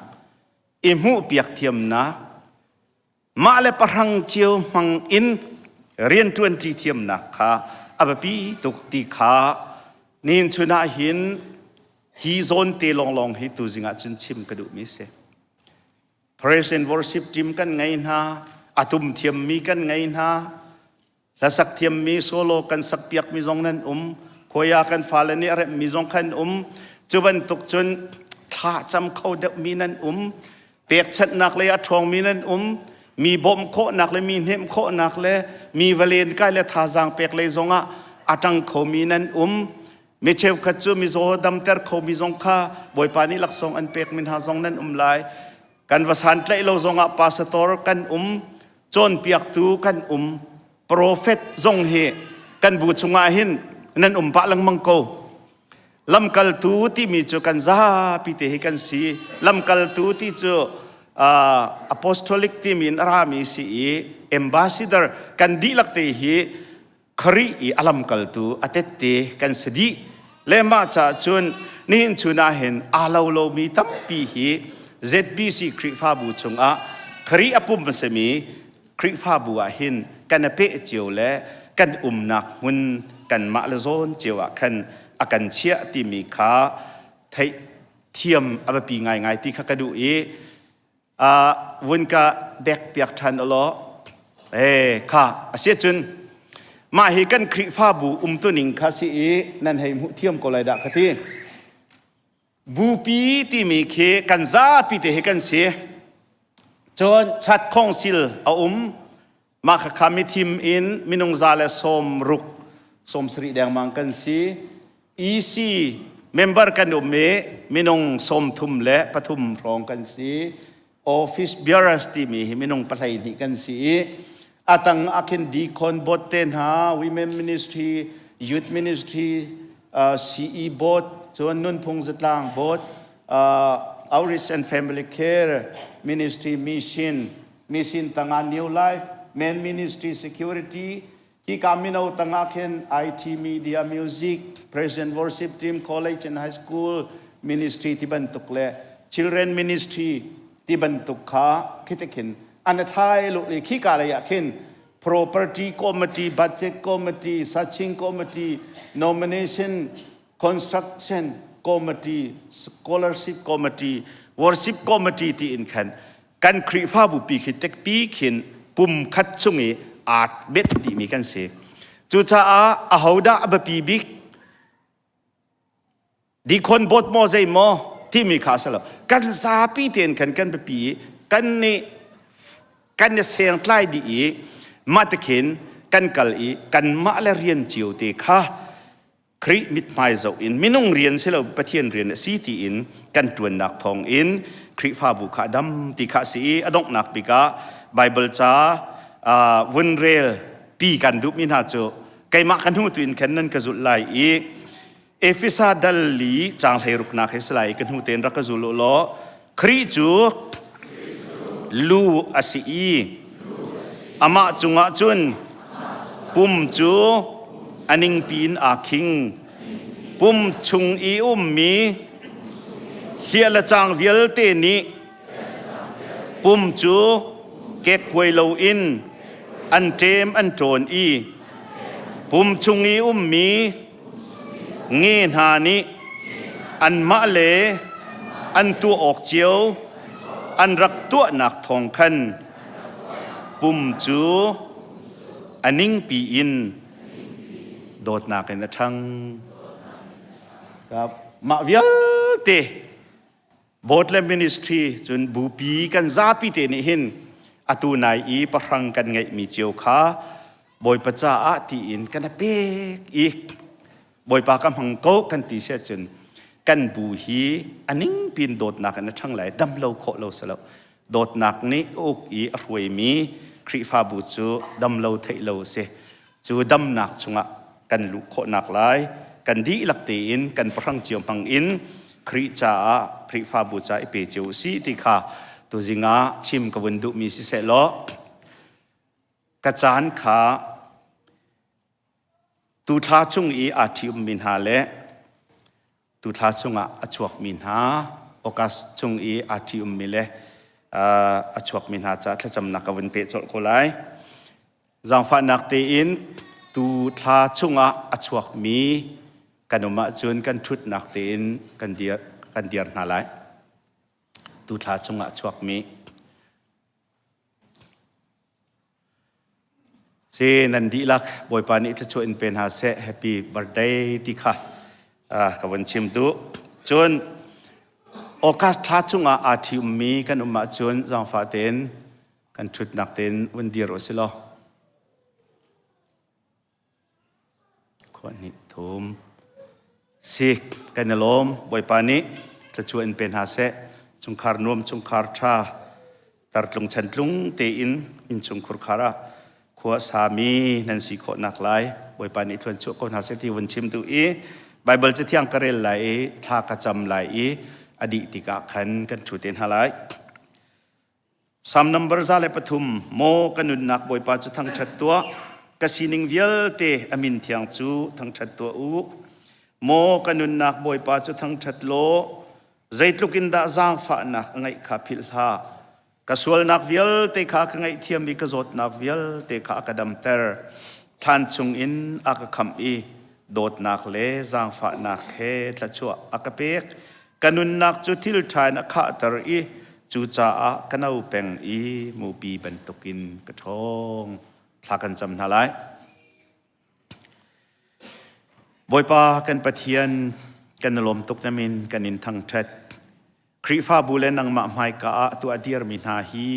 i hmuhpiak thiamnak, mah le pahrang cio hmang in rianṭuanṭi thiamnak kha a biapi tuk ti kha nihin chun ah hin hi zawn te lawnglawng hi tuzing ah cun chim ka duhmi si. Praise and worship team kan ngei hna, a tum thiammi kan ngei hna, hlasak thiammi solo kan sakpiakmi zong nan um, khuaya kan fale nih a remhmi zong khan um, cu bantuk cun thla cam kho deuhmi nan um, pekchanhnak lei a ṭhawngmi nan um, mi bawmh khawhnak le mi hnemh khawhnak le mi va len kai le thazaang pek lei zongah a ṭang khomi nan um. Mi cheukhat cu mizaw damter khomi zong kha Bawipa nih laksawng an pekmi hna zong nan um lai. Kan va santlaih lo zongah pastor kan um, cawnpiaktu kan um, profet zong hi kan bu chungah hin nan um pah lengmang ko. Lamkaltu timi cu kan zapi te hi kan si. Lamkaltu ti cu uh, apostolic timi in a rami si i ambassador kan dihlak te hi Khrih i a lamkaltu a tette kan si dih. Le mah caah cun nihin chun ah hin aa lo lomi tampi hi ZBC Khrihfabu chungah Khrih a pum a simi Khrihfabu ah hin kan a peh cio le kan umnak hmun kanmah le zawn cio ah khan a kan chiah timi kha theih thiam a biapi ngaingai ti kha ka duh i vun ka bek piak ṭhan ulaw ee kha a si cun mah hi kan Khrihfabu umtuning kha si i nan hei hmuh thiam ko lai dah ka ti. Bupi timi khi kan zapi te hi kan si. Cun chat khongsil a um. Mah khakha mithim in minung 160 70 dengmang kan si. EC member kan um i minung 33 hrawng kan si. Office bearers timi hi minung 12 kan si i atang ah khin deacon board te hna, women ministry, youth ministry, uh, CE board, cun nunphung zatlang board, uh, outreach and family care ministry mission, mission tangah New Life, men ministry security, Hika mino tangah khin IT media music present worship team college and high school ministry ti bantuk le children ministry ti bantuk kha khite khin an thlai lu i khika lei ah khin property committee budget committee searching committee nomination construction committee scholarship committee worship committee ti in khan kan Khrihfabu pi khi tekpi khin pum khat chung i aa bet dihmi kan si. Cucaah ahodah a biapi bik dikhon bot maw zei maw timi kha a si lo. Kan zapi tein khan kan biapi i kan nih kan i sengtlai dih i mah ti khin kan kal i kanmah le rian cio te kha Khrih mithmai zoh in minung rian si lo Pathian rian a si tiin kan ṭuannak thawng in Khrihfabu kha a dam ti kha a si i a donghnak bik ah Baibal ca vun rel pi kan duhmi hna cu keimah ka hnu tu in khan nan ka zulh lai i Efesa dal li caang hleiruknak hi si lai i ka hnu tein rak ka zul u law Khrih cu lu a si i amah cungah cun pum cu a ningpi in aa khing. Pum chung i ummi hliah le cang vialte nih pum cu kekkuai loin an ṭem an ṭawn i pum chung i ummi Nge hna nih anmah le an tuah awk cio an rak tuahnak thawng khan pum cu a ningpi in dawtnak in a ṭhang. Mah vialte Board le ministry cun bupi kan zapi te nih hin atu nai i pahrang kan ngeihmi cio kha Bawipa caah tiin kan a pek i Bawipa ka hmang ko kan ti si ahcun kan bu hi a ningpin dawtnak in a ṭhang lai dam lo khawh lo si lo dawtnak nih uk i a hruaimi Khrihfabu cu dam lo theih lo a si Cu damnak chungah kan luh khawhnak lai kan dihlak tein kan pahrang cio hmang in Khrih caah Khrihfabu ca i pe cio usih ti kha tuzing ah chim ka vun duhmi siseh law ka caan kha tu thla chung i aa ṭhiummi hna le tu thla chungah a chuakmi hna August chung i aa ṭhiummi le a chuakmi hna ca thlacamnak ka vun peh colh ko lai. Zaangfahnak tein tu thla chungah a chuakmi kan um ahcun kan ṭhutnak tein kan dir, kan dir hna lai. Tu thla chungah a chuakmi Si nan dihlak Bawipa nih thluachuah in pe hna seh happy birthday ti kha ka vun chim duh. Cun August thla chungah aa ṭhiummi kan um ahcun zaangfah tein kan ṭhutnak tein vun dir u si law. Khua hnih thum. Si kan i lawm Bawipa nih thluachuah in pe hna seh. Chungkhar nuam chungkhar ṭha tartlung chantlung tein innchungkhur khar ah khua sami nan si khawhnak lai Bawipa nih thluan chuah ko hna seh ti vun chim duh i Baibal cathiang ka rel lai i thla ka cam lai i a dih tikah khan kan ṭhu te hna lai. Salm number 103 Maw ka nunnak Bawipa cu thangṭhat tuah ka sining vialte a min thiang cu thangṭhat tuah u Maw ka nunnak Bawipa cu thangṭhat law. Zeitluk in dah zaangfahnak a ngeih kha philh hlah. Ka sualnak vialte kha ka ngaihthiam i ka zawtnak vialte kha a ka damter. Thlan chungin a ka khamh i dawtnak le zaangfahnak he thluachuah a ka pek. Ka nunnak cu thil ṭha in a khahter i cucaah ka no peng i mupi bantukin ka ṭhawng. Thla kan cam hna lai. Bawipa kan Pathian, kan i lawm tuk na min kan in thangṭhat. Khrihfabu le nangmah hmaika ah tuah dirmi hna hi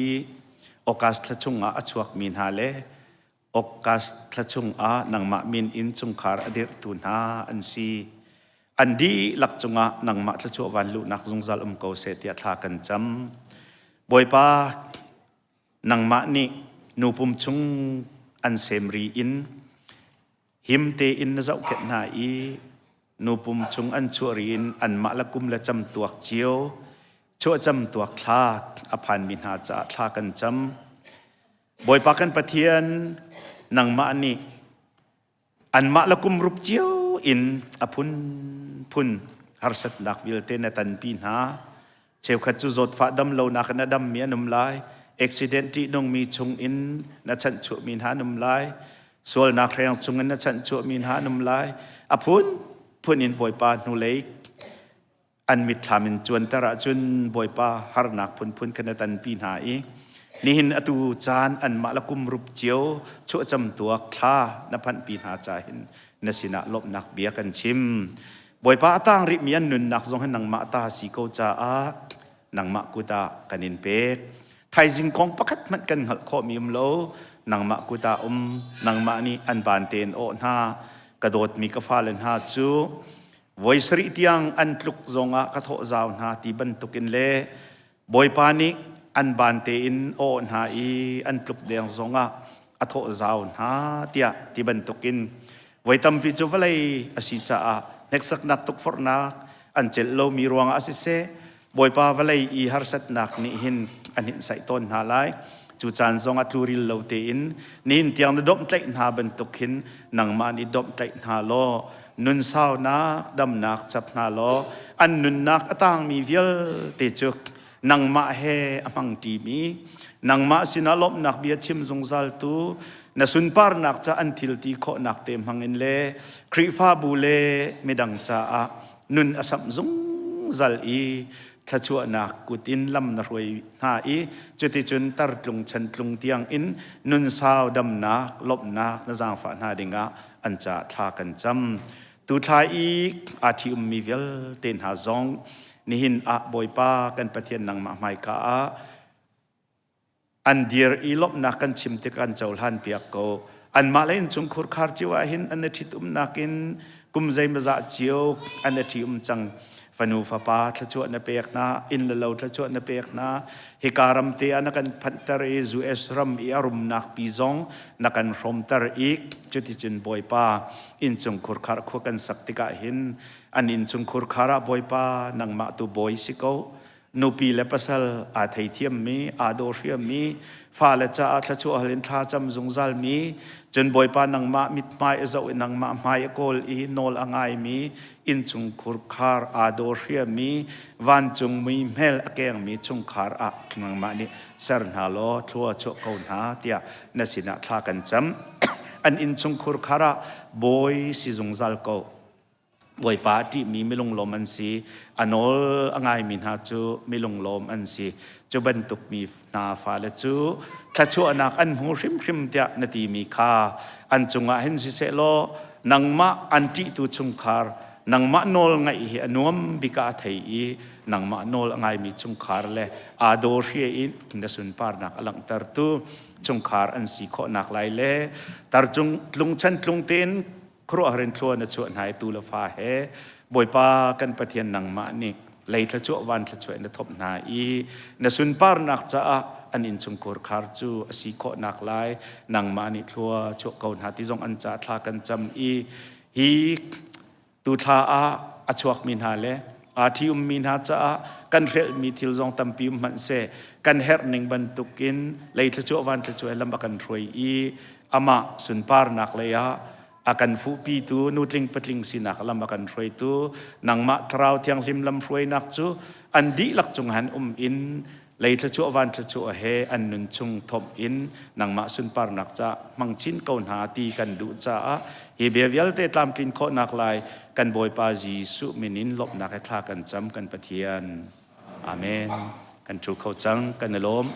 August thla chungah a chuakmi hna le August thla chungah nangmah min in chungkhar a dirhtu hna an si. An dihlak cungah nangmah thluachuah van luhnak zungzal um ko seh tiah thla kan cam. Bawipa, nangmah nih nu pum chung an sem ri in him tein na zohkhenh hna i nu pum chung an chuah ri in anmah le kum le camtuak cio chuah camtuak thla a phanmi hna caah thla kan cam. Bawipa kan Pathian nangmah nih Anmah le kum rup cio in a phunphun harsatnak vialte na tanpi hna. Cheukhat cu zawtfah dam lonak in a dammi an um lai. Accident ṭihnungmi chungin na chanhchuahmi hna an um lai. Sualnak hreng chungin na chanhchuahmi hna an um lai. A phunphun in Bawipa hnulei an mitthlam in cuanter ahcun Bawipa harnak phunphun kha na tanpi hna i nihin atu caan anmah le kum rup cio chuahcam tuak thla na phanhpi hna ca hin na sinah lawmhnak bia kan chim. Bawipa a tang rihmi an nunnak zong hi nangmah ta si ko caah nangmah kut ah kan in pek. Thaizing kong pakhat hmanh kan hngalh khawhmi um lo. Nangmah kut ah um, nangmah nih an ban tein awh hna. Ka dawtmi ka fale hna cu Voi sarih tiang an tluk zongah ka thawh zau hna ti bantukin le Bawipa nih an ban tein a awh hna i an tluk deng zongah a thawh zau hna tiah ti bantukin voi tampi cu vawlei a si caah hneksaknak tukforhnak an celh lomi ruangah siseh Bawipa vawlei i harsatnak nih hin a hninhsaih tawn hna lai. Cu caan zongah tluril lo tein nihin tiang na domhtlaih hna bantuk hin nangmah nih domhtlaih hna law nun saunak damnak chap hna law an nunnak a tangmi vialte cu nangmah he a hmangṭimi nangmah sinah lawmhnak bia chim zungzaltu na sunparnak ca an thil ti khawhnak te hmangin le Khrihfabu le midang caah nun a samh zungzal i thluachuahnak kut in lam na hruai hna i cuticun tartlung chantlung tiang in nun sau damnak lawmhnak na zaangfah hna dingah an ca thla kan cam. Tu thla i aa ṭhi-ummi vialte hna zong nihin ah Bawipa kan Pathian nangmah hmaika ah an dir i lawmhnak kan chim tik an cohlan piak ko. Anmah le innchungkhur khar cio ah hin an i ṭhitumnak in kum zeimawzah cio an i ṭhi-um cang. Fanu fapa thluachuah na pek hna, inn le lo thluachuah na pek hna. Hika ram te ah na kan phanhter i US ram i a rumnak pi zong na kan hrawmter i cuticun Bawipa innchungkhur khar khua kan sak tikah hin an innchungkhur khar ah Bawipa nangmah tu bawi si ko. Nupi le pasal aa theithiammi, aa daw hriammi, fale caah thluachuah hal in thla cam zungzalmi, cun Bawipa nangmah mithmai a zoh i nangmah hmai a kawl i nawl a ngaimi, innchungkhur khar aa daw hriammi, vancung muihmel a kengmi chungkhar ah nangmah nih ser hna law thlua chuah ko hna tiah na sinah thla kan cam. An innchungkhur khar ah bawi si zungzal ko. Bawipa a ṭihmi milunglawm an si. A nawl a ngaimi hna cu milunglawm an si. Cu bantuk mi hna fale cu thluachuahnak an hmu hrimhrim tiah na timi kha an cungah hin siseh law nangmah an ṭihtu chungkhar nangmah nawl ngaih hi a nuam bik ah a thei i nangmah nawl a ngaimi chungkhar le aa daw hria i na sunparnak a langhtertu chungkhar an si khawhnak lai le tarcung tlung chan tlung tein khuaruahhar in thlua na chuah hna i tu le fa he Bawipa kan Pathian nangmah nih lei thluachuah van thluachuah in na thawp hna i na sunparnak caah an innchungkhur khar cu a si khawhnak lai nangmah nih thlua chuah ko hna ti zong an ca thla kan cam i hi tu thla ah a chuakmi hna le aa ṭhi-ummi hna caah kan hrelhmi thil zong tampi um hmanh seh kan herh ning bantukin lei thluachuah van thluachuah lam a kan hruai i amah sunparnak lei ah. A kan fuhpitu nutling patling sinak lam a kan hruaitu nangmah Thlarau Thianghlim lam hruainak cu an dihlak cung han um in lei thluachuah van thluachuah he an nun chung thomh in nangmah sunparnak ca hmang chin ko hna ti kan duh caah hi bia vialte tlamtlin khawhnak lai kan Bawipa Jesuh min in lawmhnak he thla kan cam kan Pathian. Amen. Kan ṭhu kho cang kan i lawm.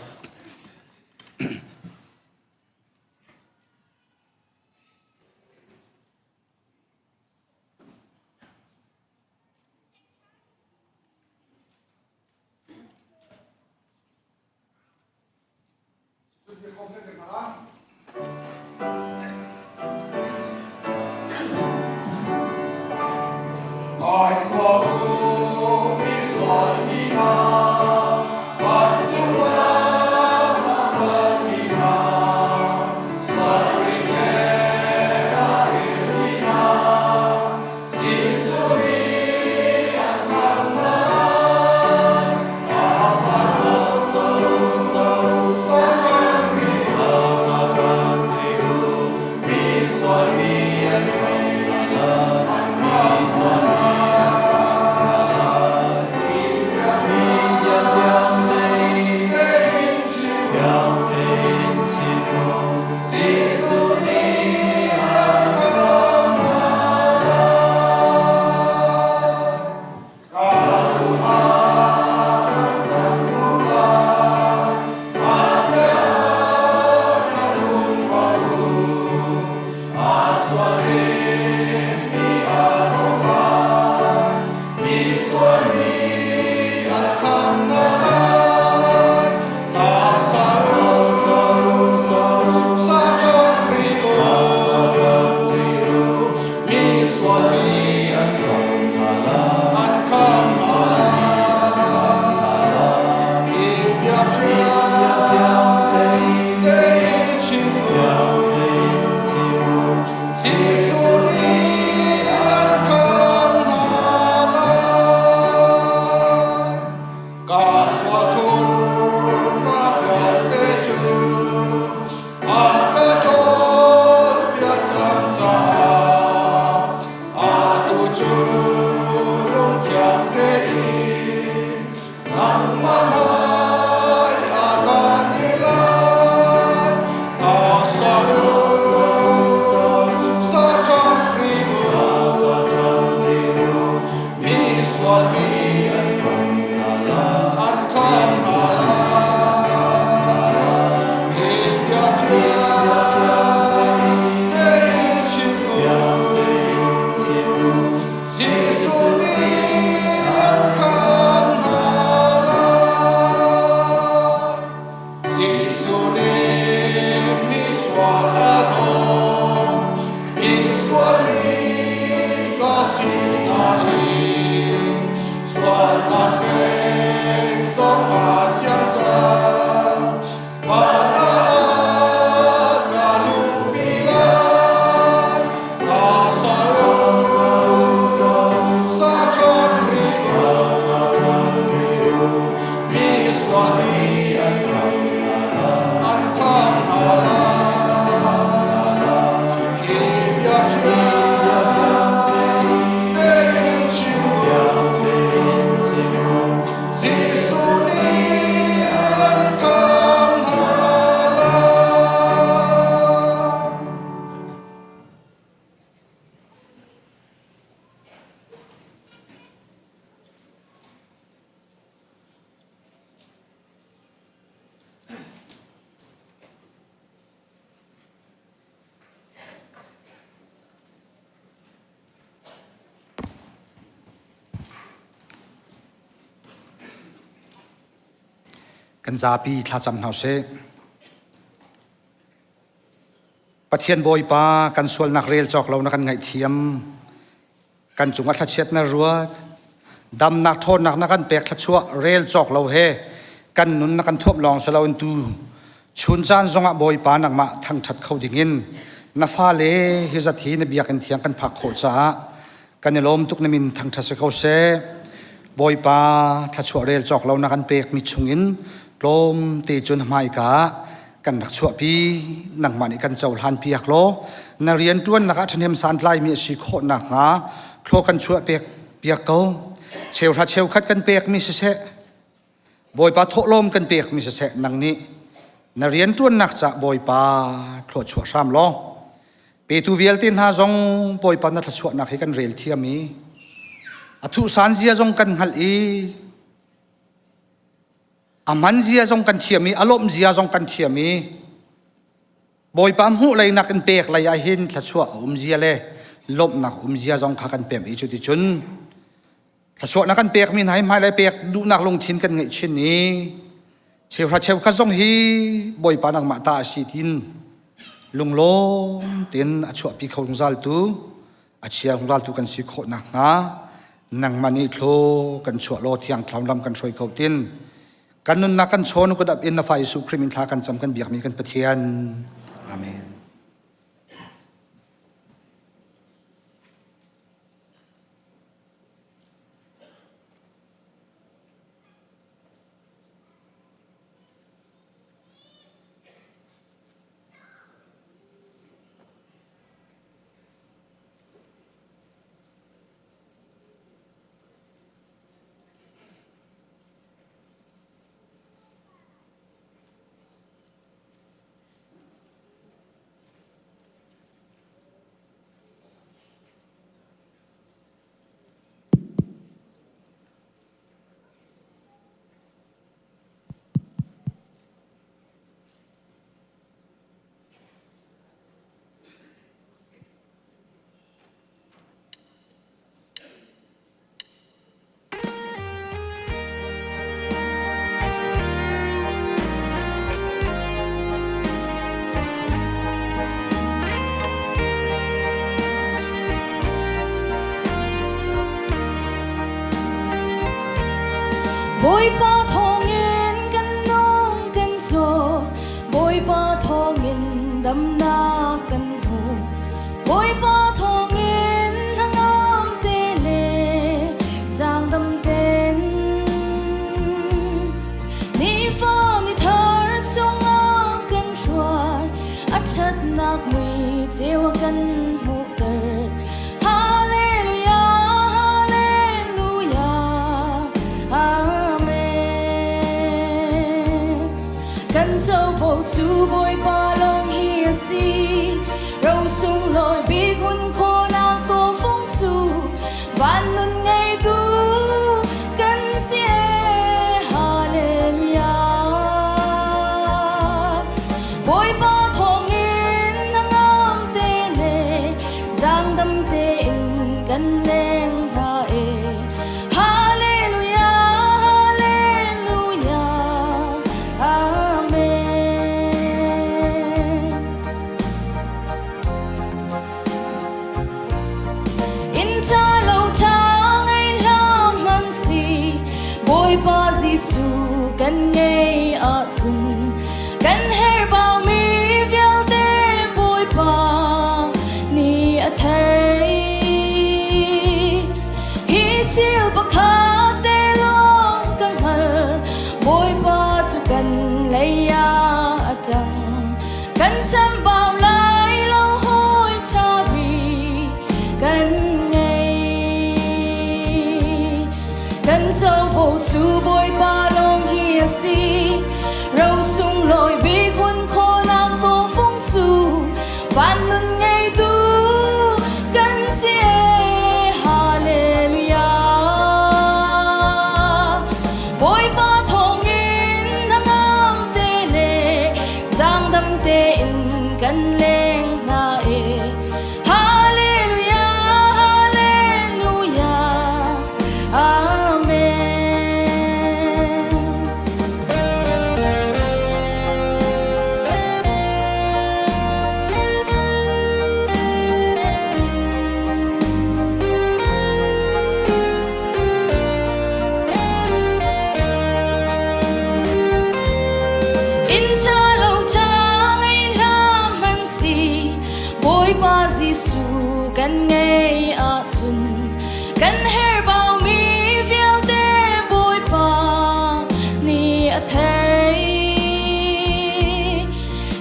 Kan zapi thlacam hna usih. Pathian Bawipa kan sualnak rel cawk lo na kan ngaihthiam. Kan cungah thlachiat na ruat. Damnak ṭhawnnak na kan pek thluachuah rel cawk lo he kan nun na kan thuamh lawng si loin tu chun caan zongah Bawipa nangmah thangṭhat kho dingin na fale hi zat hi na biakinn thiang kan phak khawh caah kan i lawm tuk na min thangṭhat si ko seh. Bawipa thluachuah rel cawk lo na kan pekmi chungin tlawm te cun hmaika kan rak chuahpi nangmah nih kan cohlan piak law. Na rianṭuannak ah ṭhahnem santlaimi a si khawh nakhnga thlua kan chuah pek piak ko. Cheuhra cheukhat kan pekmi siseh, Bawipa thawhlawm kan pekmi siseh, nang nih na rianṭuannak cah Bawipa thlua chuah hram law. Petu vialte hna zong Bawipa na thluachuahnak hi kan rel thiam i a thuhsan zia zong kan hngalh i a man zia zong kan thiam i a lawmh zia zong kan thiam i Bawipa hmuh lei nak in pek lei ah hin thluachuah a um zia le lawmhnak um zia zong kha kan pem i cuticun thluachuahnak kan pekmi hna hi hmailei pek duhnak lungthin kan ngeih chin i cheuhra cheukhat zong hi Bawipa nangmah ta a si tin lunglawm tein a chuahpi kho zungzaltu a chia zungzaltu kan si khawh nakhnga nangmah nih thlo kan chuah law thiang thlarau lam kan hruai ko tin kan nunnak kan chawn kut ap in na fa Jesuh Khrih min thla kan cam kan biakmi kan Pathian. Amen. Bawipa thawngin kan nung kan chaw Bawipa thawngin damnak kan hmu Bawipa thawngin hnangam te le zaangdam ten nifa ni thar chungah kan hruai a ṭhatnak mui ceu a kan hmuhter Hallelujah Hallelujah Amen Kan covo cu Bawipa lawng hi a si Ro sunglawi bik hun khawhnak tawfung cu van nun ngeitu kan si ee. Hallelujah. Bawipa thawngin hnangam te le zaangdam tein kan leng hna ee. Hallelujah, Hallelujah, Amen. Inn ṭha lo ṭha ngei hlah hmanh si, Bawipa Jesuh kan ngei ahcun kan herhbaumi vialte Bawipa nih a theih. Hi thil pakhat te lawng ka hngal, Bawipa cu kan lei ah a ṭang. Kan chambau lai lo hawi ṭha bik kan ngei. Kan covo cu Bawipa lawng hi a si. Ro sunglawi bik hun khawhnak tawfung cu van nun ngeitu kan si ee. Hallelujah. Bawipa thawngin hnangam te le zaangdam tein kan leng hna ee. Hallelujah, Hallelujah, Amen. Inn ṭha lo ṭha ngei hlah hmanh si, Bawipa Jesuh kan ngei ahcun kan herhbaumi vialte Bawipa nih a theih.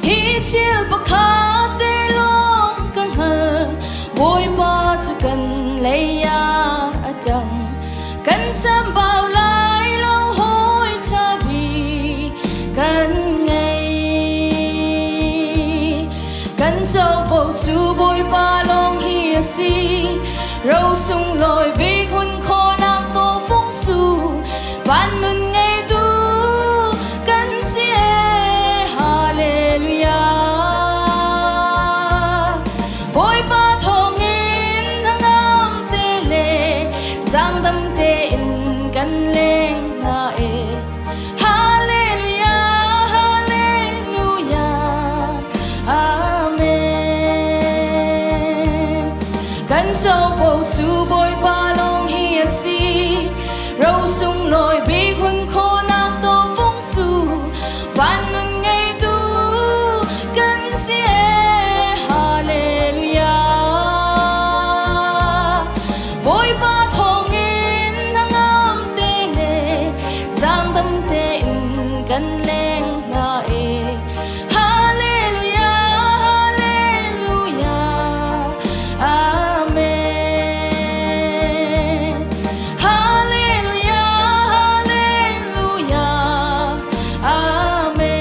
Hi thil pakhat te lawng ka hngalh. Van nun ngeitu kan si ee Hallelujah. Bawipa thawngin hnangam te le zaangdam tein kan leng hna ee. Hallelujah, Hallelujah, Amen. Kan covo cu Bawipa lawng hi a si. Ro sunglawi bik hun khawhnak tawfung cu van nun ngeitu kan si ee. Hallelujah. Bawipa thawngin hnangam te le zaangdam tein kan leng hna ee. Hallelujah, Hallelujah, Amen. Hallelujah, Hallelujah, Amen.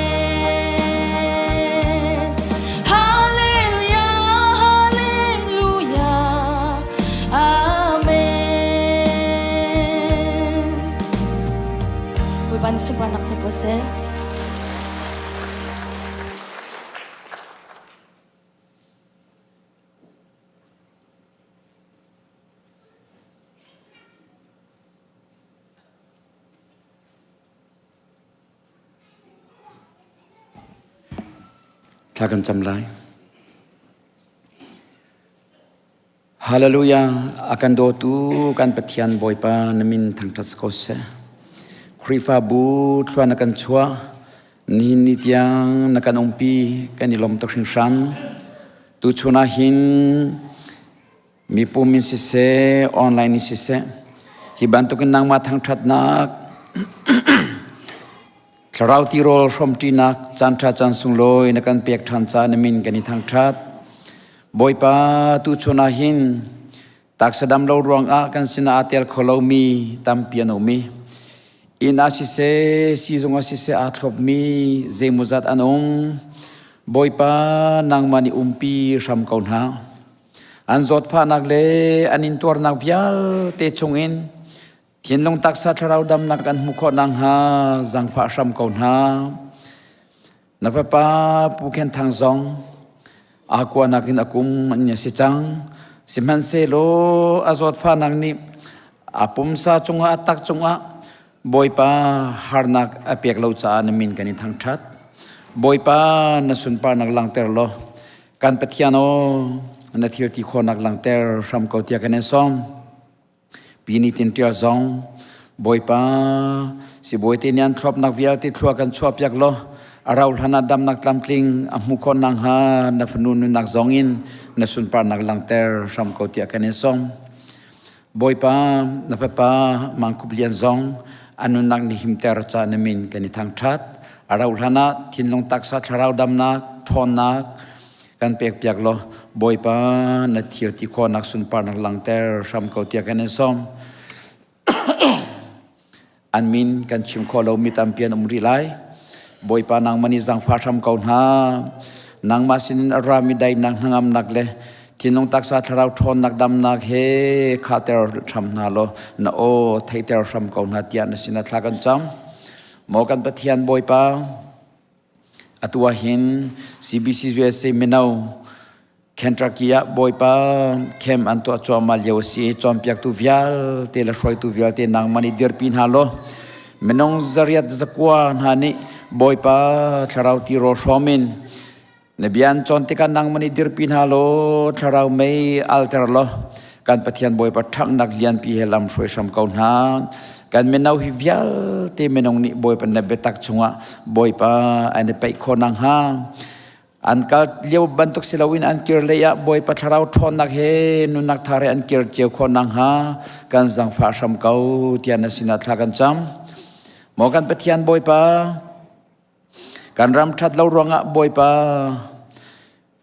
Hallelujah, Hallelujah, Amen. Bawipa nih sunparnak cang ko seh. Thla kan cam lai. Hallelujah. A kan dawtu kan Pathian Bawipa na min thangṭhat si ko seh. Khrihfabu thluan na kan chuah. Nihin ni tiang na kan umpi kan i lawm tuk hringhran. Tuchun ah hin mipum in siseh, online in siseh, hi bantukin nangmah thangṭhatnak Thlarau tirawl hrawmṭinak caanṭha caan sunglawi na kan pek ṭhan caah na min kan i thangṭhat. Bawipa, tuchun ah hin taksa dam lo ruangah kan sinah aa tel kho lomi tampi an um i inn ah siseh, siizung ah siseh aa thlopmi zeimawzat an um. Bawipa, nangmah nih umpi hram ko hna. An zawtfahnak le an intuarnak vialte chungin Thinlung taksa thlarau damnak kan hmuh khawh nakhnga zaangfah hram ko hna. Na fapa Pu Khen Thang zong aa kuahnak in a kum an si cang. Sihmanhsehlaw a zawtfahnak nih a pumsa cungah a tak cungah Bawipa harnak a pek lo caah na min kan i thangṭhat. Bawipa na sunparnak langhter law kan Pathian aw na thil ti khawhnak langhter hram ko tiah kan in sawm. Pi nih tin ṭial zong Bawipa sibawi te nih an thlopnak vialte thlua kan chuahpiak law a rau hlan ah damnak tlamtling a hmuh khawh nakhnga na fanu nunnak zong in na sunparnak langhter hram ko tiah kan in sawm. Bawipa na fapa Mangkhup Lian zong a nunnak ni himter ca na min kan i thangṭhat. A rau hlan ah thinlung taksa thlarau damnak ṭhawnnak kan pekpiak law Bawipa na thil ti khawhnak sunparnak langhter hram ko tiah kan in sawm. An min kan chim khawh lomi tampi an um rih lai. Bawipa nangmah nih zaangfah hram ko hna. Nangmah sinin a rami daihnak hnangamnak le thinlung taksa thlarau ṭhawnnak damnak he khahter hram hna law na aw theihter hram ko hna tiah na sinah thla kan cam. Maw kan Pathian Bawipa, Atu ah hin CBC USA mino Kentucky ah Bawipa camp an tuah cuahmah lio a si i cawnpiaktu vialte le hruaitu vialte nangmah nih dirpi hna law minung zariat zakua hna nih Bawipa thlarau tirawl hrawm in na bia an cawn tikah nangmah nih dirpi hna law thlarau mei alter law kan Pathian Bawipa ṭhanghnak lianpi he lam hruai hram ko hna. Kan mino hi vialte minung nih Bawipa na biatak chungah Bawipa an i peih khawh nakhnga an kal lio bantuk si loin an kir lei ah Bawipa thlarau ṭhawnnak he nunnak thar he an kir cio khawh nakhnga kan zaangfah hram ko tiah na sinah thla kan cam. Maw kan Pathian Bawipa kan ram ṭhat lo ruangah Bawipa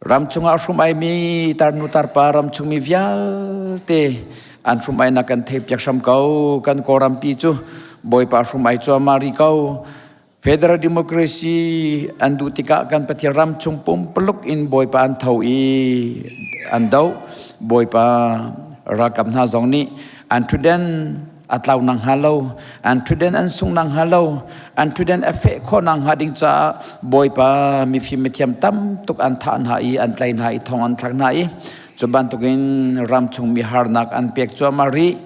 Ram chungah hrum-aimi tarnu tarpa ram chungmi vialte an hrum-ainak kan theihpiak hram ko. Kan Kawlrampi cu Bawipa hrum-ai cuahmah rih ko. Federal Democracy an duh tikah kan Pathian ram chung pumpuluk in Bawipa an tho i an doh. Bawipa ralkap hna zong nih an ṭhutden. A tlau nang hnga lo, an ṭhutden an sung nang hnga lo, an ṭhutden a feh khawh nang hnga ding caah Bawipa mifim mithiam tam tuk an thah hna i an tlai hna i thong an thlak hna i cu bantukin ramchung mi harnak an pek cuahmah rih.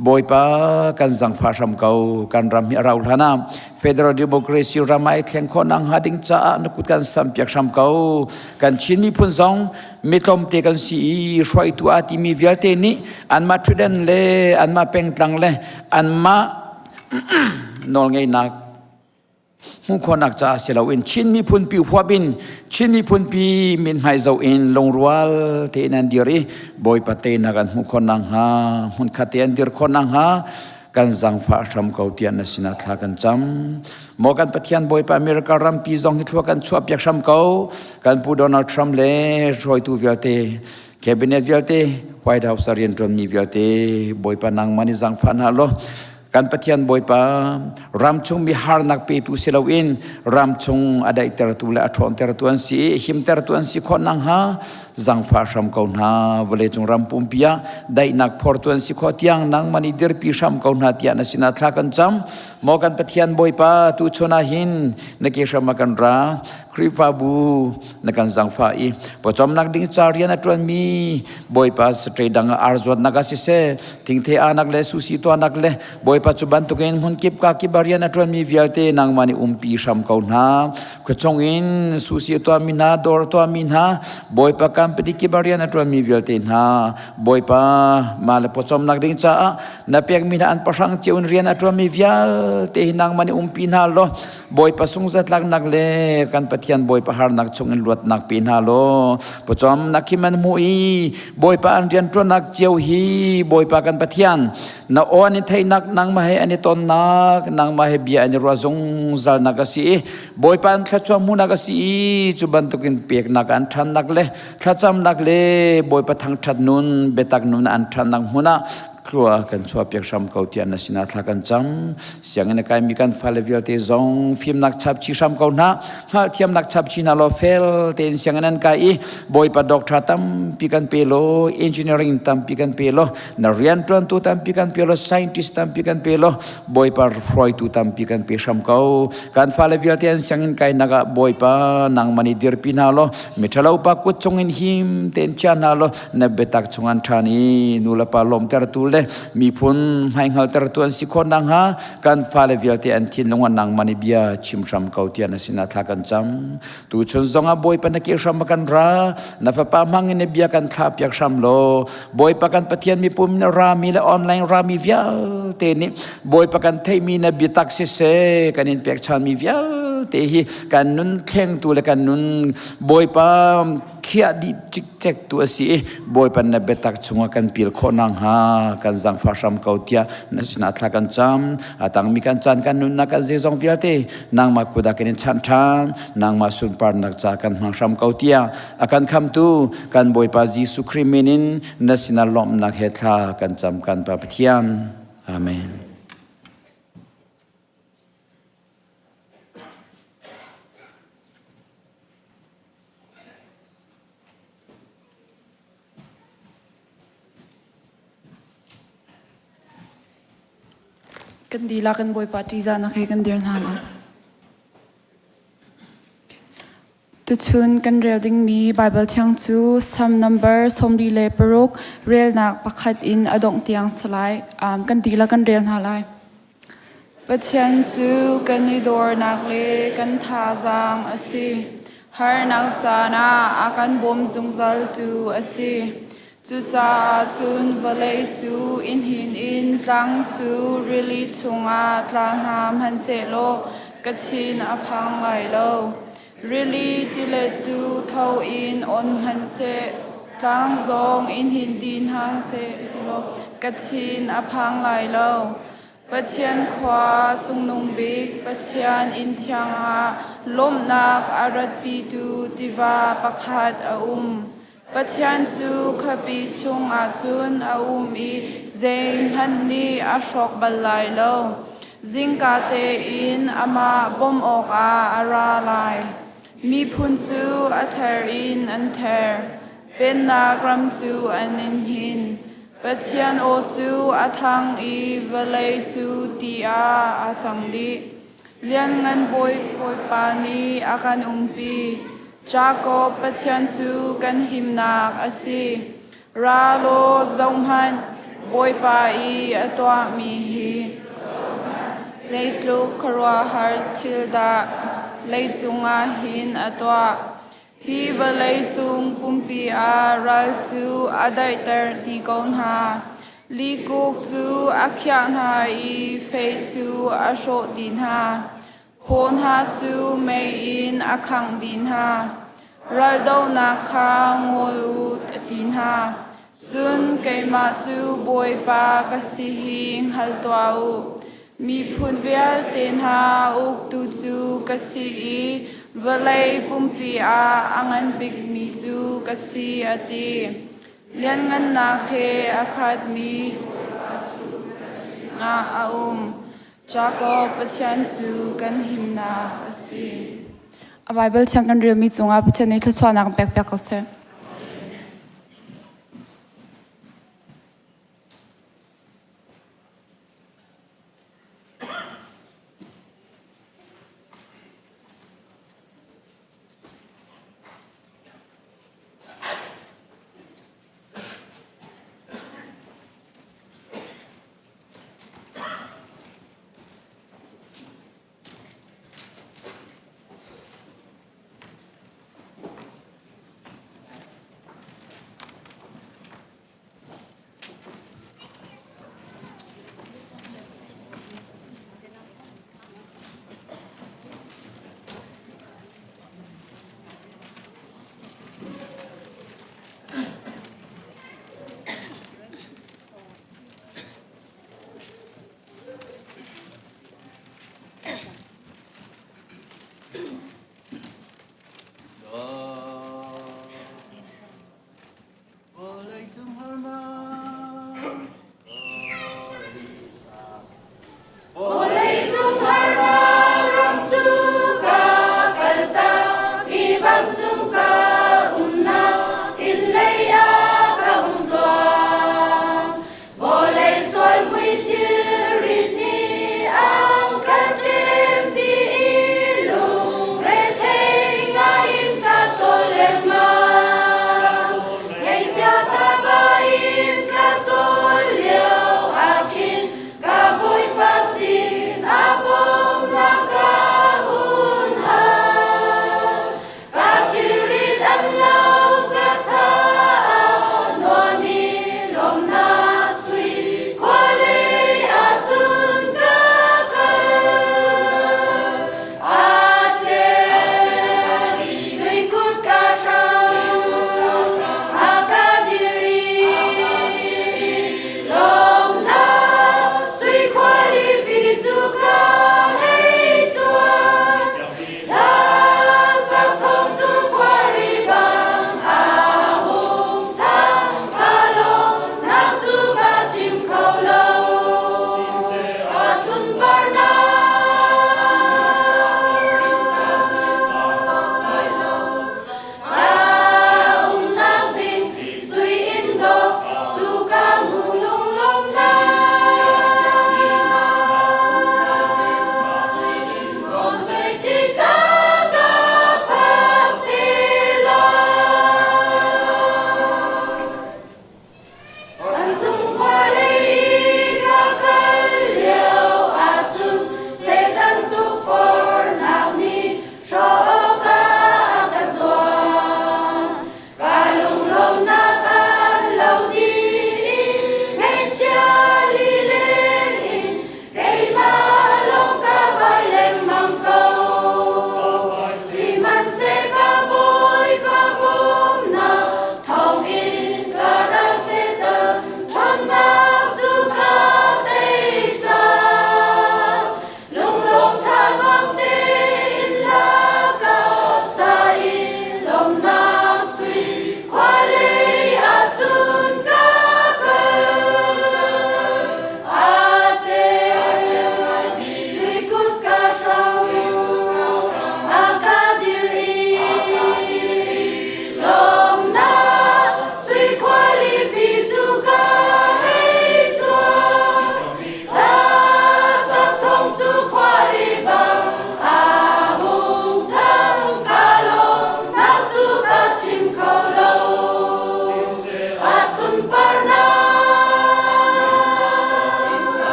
Bawipa kan zangfah hram ko, kan ram hi a rau hlan ah Federal Democracy ram ai thleng khawh nak hnga ding caah na kut kan sam piak hram ko. Kan Chin miphun zong mitlawmte kan si i hruaitu aa timi vialte nih anmah ṭhutden le anmah pengtlang le anmah nawlngeihnak hmuh khawhnak caah si loin Chin miphun pi huap in Chin miphun pi mithmai zoh in lungrual tein an dir i Bawipa teinak an hmuh khawh nakhnga hmunkhat te an dir khawh nakhnga kan zangfah hram ko tiah na sinah thla kan cam. Maw kan Pathian Bawipa America rampi zong hi thlua kan chuah piak hram ko. Kan Pu Donald Trump le hruaitu vialte, cabinet vialte, White House a rianṭuanmi vialte Bawipa nangmah nih zangfah hna law kan Pathian Bawipa ramchung mi harnak petu si loin ramchung a daihtertu le a ṭhawntertu an si i himtertu an si khawh nakhnga zangfah hram ko hna vawleicung ram pumpi ah daihnak phortu an si khawh tiang nangmah nih dirpi hram ko hna tiah na sinah thla kan cam maw kan Pathian Bawipa tu chun ah hin na ke hram ah kan ra Khrihfabu na kan zangfah i pawcawmnak ding ca rian a ṭuanmi Bawipa saṭe dang ah ar zuatnak ah siseh thingthei anak le susi tuahnak le Bawipa cu bantukin hmunkip ka kip ah rian a ṭuanmi vialte nangmah nih umpi hram ko hna. Khuachung in susi a tuahmi hna, dawr a tuahmi hna, Bawipa company kip ah rian a ṭuanmi vialte hna, Bawipa mah le pawcawmnak ding caah na pekmi hna an pahrang cio in rian a ṭuanmi vialte hi nangmah nih umpi hna law Bawipa sungzatlaknak le kan Pathian Bawipa harnak chungin luatnak pe hna law pawcawmnak hi man hmu i Bawipa an rianṭuannak cio hi Bawipa kan Pathian na aw an i theihnak nangmah he an i tonnak nangmah he bia an i ruah zungzalnak a si i Bawipa an thluachuah hmuhnak a si i cu bantukin peknak an ṭhannak le thlacamnak le Bawipa thangṭhat nun biatak nun an ṭhannak hmun ah thlua kan chuahpiak hram ko tiah na sinah thla kan cam sianginn a kaimi kan fale vialte zong fimnak chap chi hram ko hna hngalhthiamnak chap chi hna law fel tein sianginn an kai i Bawipa doctor tampi kan pe law engineering tampi kan pe law na rianṭuantu tampi kan pe law scientist tampi kan pe law Bawipa hruaitu tampi kan pe hram ko kan fale vialte an sianginn kainak ah Bawipa nangmah nih dirpi hna law miṭhalo pa kut chungin him tein chia hna law na biatak chung an ṭhan i nulepa lawmtertu le miphun hmaihngaltertu an si khawh nakhnga kan fale vialte an thinlung ah nangmah nih bia chim hram ko tiah na sinah thla kan cam Tuchun zongah Bawipa na ke hram kan ra, na fapa hmang in na bia kan thlah piak hram law, Bawipa kan Pathian mipum na rami le online rami vialte nih Bawipa kan theihmi na biatak siseh kan in pekchanmi vialte hi kan nun thlengtu le kan nun Bawipa khiah dih cikcek tu a si i Bawipa na biatak chungah kan pil khawh nakhnga kan zaangfah hram ko tiah na sinah thla kan cam a tangmi kan caan kan nunnak kan zeizong vialte nangmah kut ah kan in chanh ṭhan nangmah sunparnak ca kan hmang hram ko tiah a kan khamtu kan Bawipa Jesuh Khrih min in na sinah lawmhnak he thla kan cam kan Pa Pathian amen Kan dihlak in Bawipa ṭihzahnak he kan dir hna lai. Tuchun kan rel dingmi Baibal Thiang cu Salm number 46 relnak pakhat in a dongh tiang si lai. Um, kan dihlak kan rel hna lai. Pathian cu kan i dawrnak le kan thazaang a si. Harnak caan ah a kan bawm zungzaltu a si. Cucaah cun vawlei cu i hnin in tlang cu rili chungah tla hna hmanhsehlaw ka thin a phang lai lo. Rili tilet cu tho in on hmanhseh, tlang zong i hnin dih hna sehlaw ka thin a phang lai lo. Pathian khua cungnung bik Pathian inn thiang ah lawmhnak a ratpitu tiva pakhat a um. Pathian cu khuapi chungah cun a um i zeihmanh nih a hrawk bal lai lo. Zingka tein amah bawmh awkah a ra lai. Miphun cu a ther in an ther. Pennak ram cu an in hnin. Pathian aw cu a thang i vawlei cu ti ah aa cang dih. Lianngan Bawi Bawipa nih a kan umpi. Jakob Pathian cu kan himnak a si. Ra law zohhmanh, Bawipa i a tuahmi hi zeitluk khuaruahhar thil dah leicung ah hin a tuah. Hi vawleicung pumpi ah ral cu a daihter dih ko hna. Likuk cu a khiah hna i fei cu a hrawh dih hna. Phaw hna cu mei in a khangh dih hna. Raldohnak kha ngol u a ti hna. Cun keimah cu Bawipa ka si hi hngal tuah u. Miphun vialte hna uktu cu ka si i vawlei pumpi ah a ngan bikmi cu ka si, a ti. Lianngannak he a khatmi ah a um. Jakob Pathian cu kan himnak a si. A Baibal thiang kan relmi cungah Pathian nih thluachuahnak in pek piak ko seh.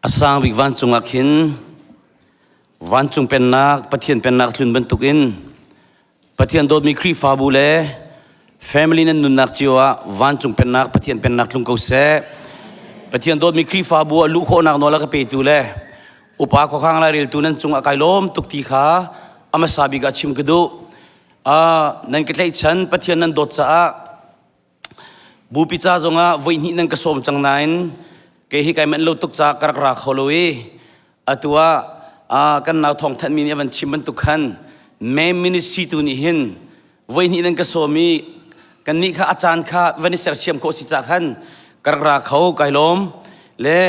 A sang bik vancung ah khin vancung pennak Pathian pennak tlun bantukin Pathian dawtmi Khrihfabu le family nan nunnak cio ah vancung pennak Pathian pennak tlung ko seh. Pathian dawtmi Khrihfabu ah luh khawhnak nawl a ka petu le upa khuakhang laireltu nan cungah kai lawm tuk ti kha a hmasa bik ah chim ka duh. Uh, nan ka tlaihchan Pathian nan dawt caah Bupi ca zongah voihnih nan ka sawm cang nain kei hi kai manh lo tuk caah ka rak ra kho lo i atu ah kan nau thawng thanhmi nih a van chim bantuk khan mem ministry tu nih hin voihnih nan ka sawm i kannih kha a caan kha van i sersiam khawh si cah khan ka rak ra kho kai lawm le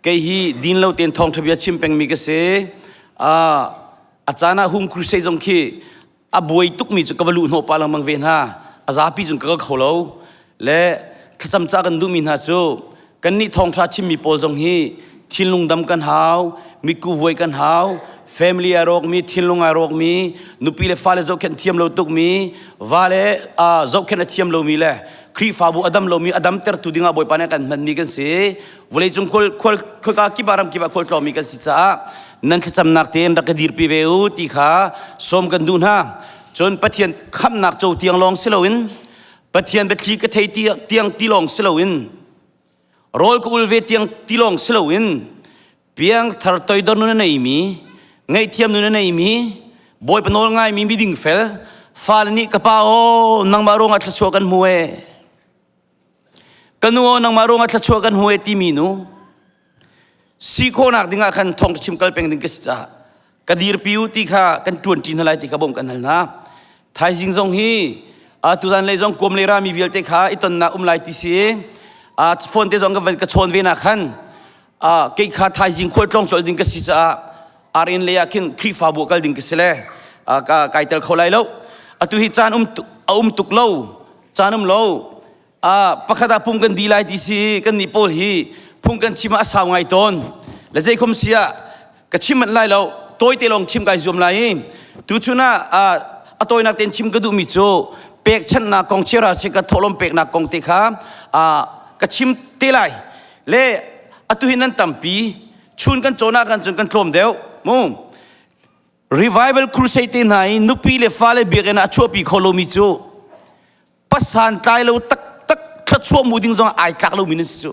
kei hi din lo tein thawngṭha bia chim pengmi ka si a caan ah home crusade zong khi a buai tukmi cu ka va luh hnawh pah lengmang ve hna a zapi cun ka kal kho lo le thlacam ca kan duhmi hna cu kannih thawngṭha chimmi pawl zong hi thinlung dam kan hau mitku vuai kan hau family a rawkmi thinlung a rawkmi nupi le fale zohkhenh thiam lo tukmi va le zohkhenh a thiam lomi le Khrihfabu a dam lomi a damtertu dingah Bawipa nih kan hmanmi kan si vawleicung khual khual khuaka kip ah ram kip ah khual tlawngmi kan si caah nan thlacamnak tein rak ka dirpi ve u ti kha sawm kan duh hna cun Pathian khamhnak co tiang lawng si loin Pathian biathli ka thei tiang ti lawng si loin rawl ka ul ve tiang ti lawng si loin piangthar toidor nun a neimi ngaihthiam nun a neimi Bawipa nawl ngaimi miding fel fale nih ka pa aw nangmah ruangah thluachuah kan hmu ee Ka nu aw nangmah ruangah thluachuah kan hmu e timi nu si khawhnak dingah khan thawng chim kal peng ding ka si caah ka dirpi u ti kha kan ṭuan ṭi hna lai ti kha bawm kan hal hna. Thaizing zong hi tuzan lei zong kuam le rami vialte kha i tonnak um lai ti si phone te zong ka van ka chawn ve na khan kei kha thaizing khual tlawng colh ding ka si caah RN lei ah khin Khrihfabu kal ding ka si le ka kai tel kho lai lo. Atu hi caan um a um tuk lo caan um lo pakhat ah pung kan di lai ti si kan nih pawl hi phung kan chim ah a sau ngai tawn le zei khom si ah ka chim manh lai lo tawite lawng chim kai zuam lai i tuchun ah a tawinak tein chim ka duhmi cu pekchanhnak kong chiara che ka thawhlawm peknak kong te kha ka chim te lai le atu hi nan tampi chun kan cawn ah kan cun kan tlawm deuh mu revival crusade te hna i nupi le fale biakinn ah a chuahpi kho lomi cu pasan tlai lo taktak thluachuah mu ding zong ai tlak lomi nan si cu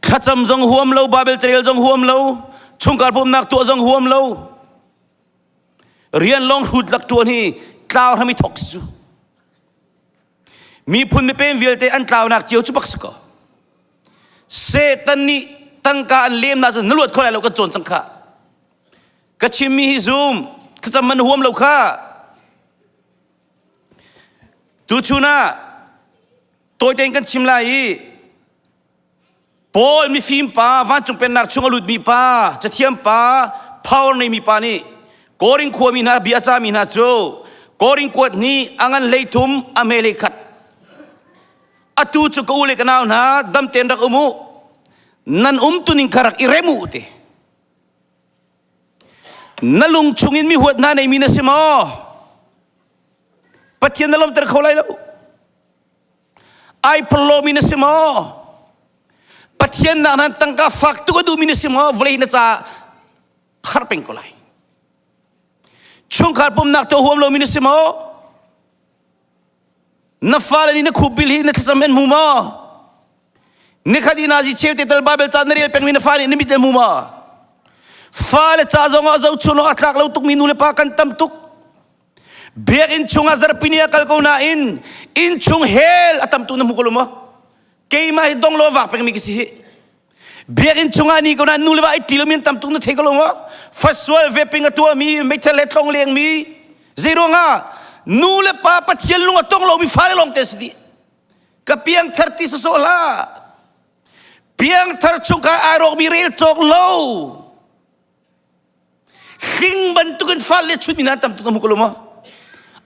thlacam zong huam lo Bible carel zong huam lo chungkhar pumnak tuah zong huam lo rian lawng hrut lak tuan hi tlau hram i thok si cu miphun mipem vialte an tlaunak cio cu bak si ko Satan nih tangka an lemnak cu na luat kho lai lo kan cawn cang kha Ka chimmi hi zum, thlacam man huam lo kha. Tuchun ah tawitein kan chim lai i Paul mifim pa, vancung pennak chung a lutmi pa, cathiam pa, power neimi pa nih Korin khuami hna bia cami hna cu Korin kuat hnih a ngan 13 a hme 31 atu cu ka u le ka nau hna dam tein rak um u nan um tuning kha rak i rem u ti Na lung chungin mi huat hna neimi na si maw? Pathian na lawmter kho lai lo. Ai phorhlawmi na si maw? Pathian nak nan tangka fak tuk a duhmi na si maw? Vawlei na ca har peng ko lai. Chungkhar pumnak tuah huam lomi na si maw? Na fale nih na khupbil hi na thlacam an hmu maw? Nikhat i nazi cheu te tal Bible ca na rel pengmi na fa nih na mit an hmu maw? Fale ca zong ah zohchun awk a tlak lo tukmi nu le pa kan tam tuk. Biakinn chungah zarhpini a kal ko nain inn chung hell a tam tuk na hmu ko lo maw? Keimah hi dong lo vak pengmi ka si hi. Biakinn chungah ni ko na nu le va i ṭi lomi an tam tuk na thei ko lo maw? Fasual vaping a tuahmi, meithal he tlong lengmi, zei ruangah nu le pa Pathian lung a tong lomi fale lawng te si dih. Ka piangthar ti sawsawh hlah. Piangthar chungkhar ai rawkmi rel cawk lo. Hling bantukin fale chunmi hna tam tuk na hmu ko lo maw?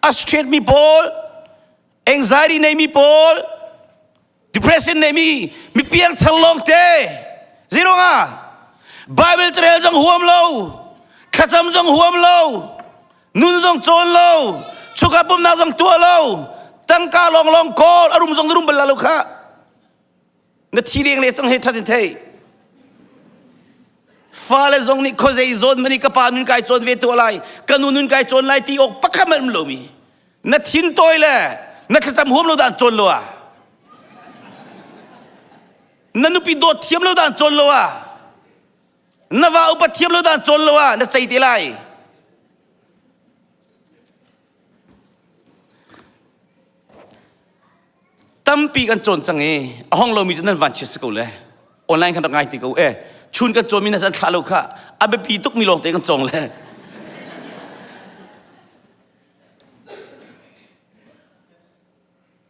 A straight mi pawl, anxiety neimi pawl, depression neimi mi piangthar lawng te. Zei ruangah? Bible carel zong huam lo, thlacam zong huam lo, nun zong cawn lo, chungkhar pumnak zong tuah lo, tangka lawnglawng kawl, a rum zong na rum bal la lo kha. Na thi deng le cang he that in thei. Fale zong nih khuazei zawn mani ka pa nun kai cawn ve tuah lai, ka nu nun kai cawn lai ti awk pakhat hmanh um lomi. Na thin tawi le na thlacam huam lo dan cawn lo ah. Na nupi dawt thiam lo dan cawn lo ah. Na va upat thiam lo dan cawn lo ah na cei te lai. Tampi kan cawn cang i a hong lomi cu nan vanchiat si ko le online kan rak ngai ti ko e chun kan cawnmi na san thlah lo kha a biapi tukmi lawng te kan cawng le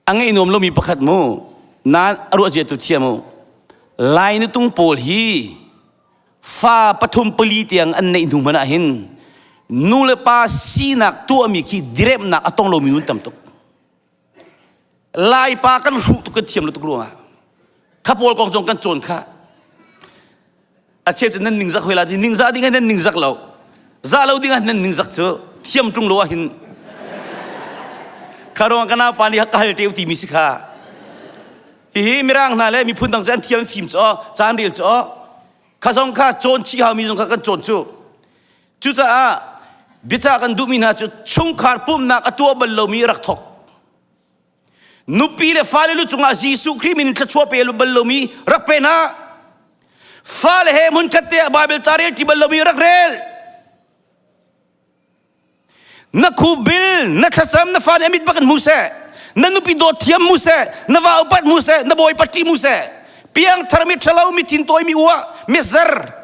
a ngeih nuam lomi pakhat mu na a ruah cia tu thiam u lai nutung pawl hi fa pathum pali tiang an neih hnu hmanh ah hin nu le pa sinak tuahmi khi diremnak a tong lomi nun tam tuk Laipa kan hruh tuk kan thiam lo tuk ruangah kha pawl kong zong kan cawn kha a cheu cu nan ningzak hoi la ti ningzah ding ah nan ningzak lo za lo ding ah nan ningzak cu thiam ṭung lo ah hin kha ruang kana pa nih ka hal te ti mi si kha hihi mirang hna le miphun dang cu an thiam fim cu caan rel cu kha zong kha cawn chih hau mi zong kha kan cawn cu Cucaah biacah kan duhmi hna cu chungkhar pumhnak a tuah bal lomi rak thawk. Nupi le fale lu cungah Jesuh Khrih min in thluachuah pe bal lomi rak pe hna. Fale he hmunkhat te ah Bible ca rel ṭi bal lomi rak rel. Na khubil, na thlacam, na fa nih a mit bak in hmu seh. Na nupi dawt thiam mu seh, na va upat mu seh, na bawipa ṭih mu seh. Piangthar mi ṭhalo, mi thintawi, mi uah, mi zer.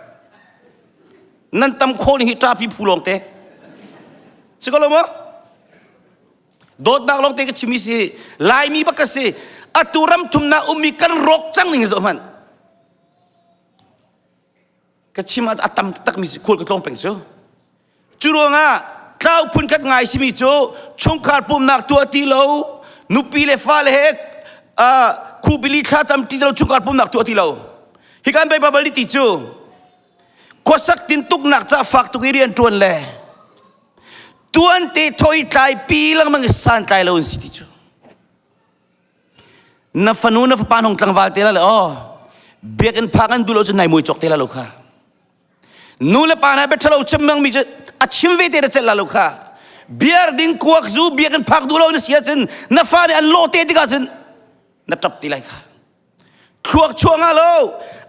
Nan tam khawh ning hi ṭapi phu lawng te. Si ko lo maw? Dawtnak lawng te ka chimi si. Laimi bak ka si. Atu ram thumnak ummi kan rawk cang ning hi zoh hmanh. Ka chim ah a tam taktak mi si khual ka tlawng peng cu. Cu ruangah tlau phun khat ngai simi cu chungkhar pumnak tuah ti lo, nupi le fale he uh, khubili thlacam ti lo chungkhar pumnak tuah ti lo. Hi kan Bible ti cu khuasak tintuknak ca fak tuk i rian ṭuan le tuan te thoi tlai pi lengmang i santlai lo in si ti cu na fanu na fapa hong tlangval te la le oh biakinn phak an duh lo cu nai mui cawk te la lo kha nu le pa hna bia ṭhalo chim mi cu a chim ve te na celh la lo kha biar ding kuak zu biakinn phak duh lo na si ahcun na fa nih an lawh te tikah cun na ṭap ti lai kha thluak chuah nga lo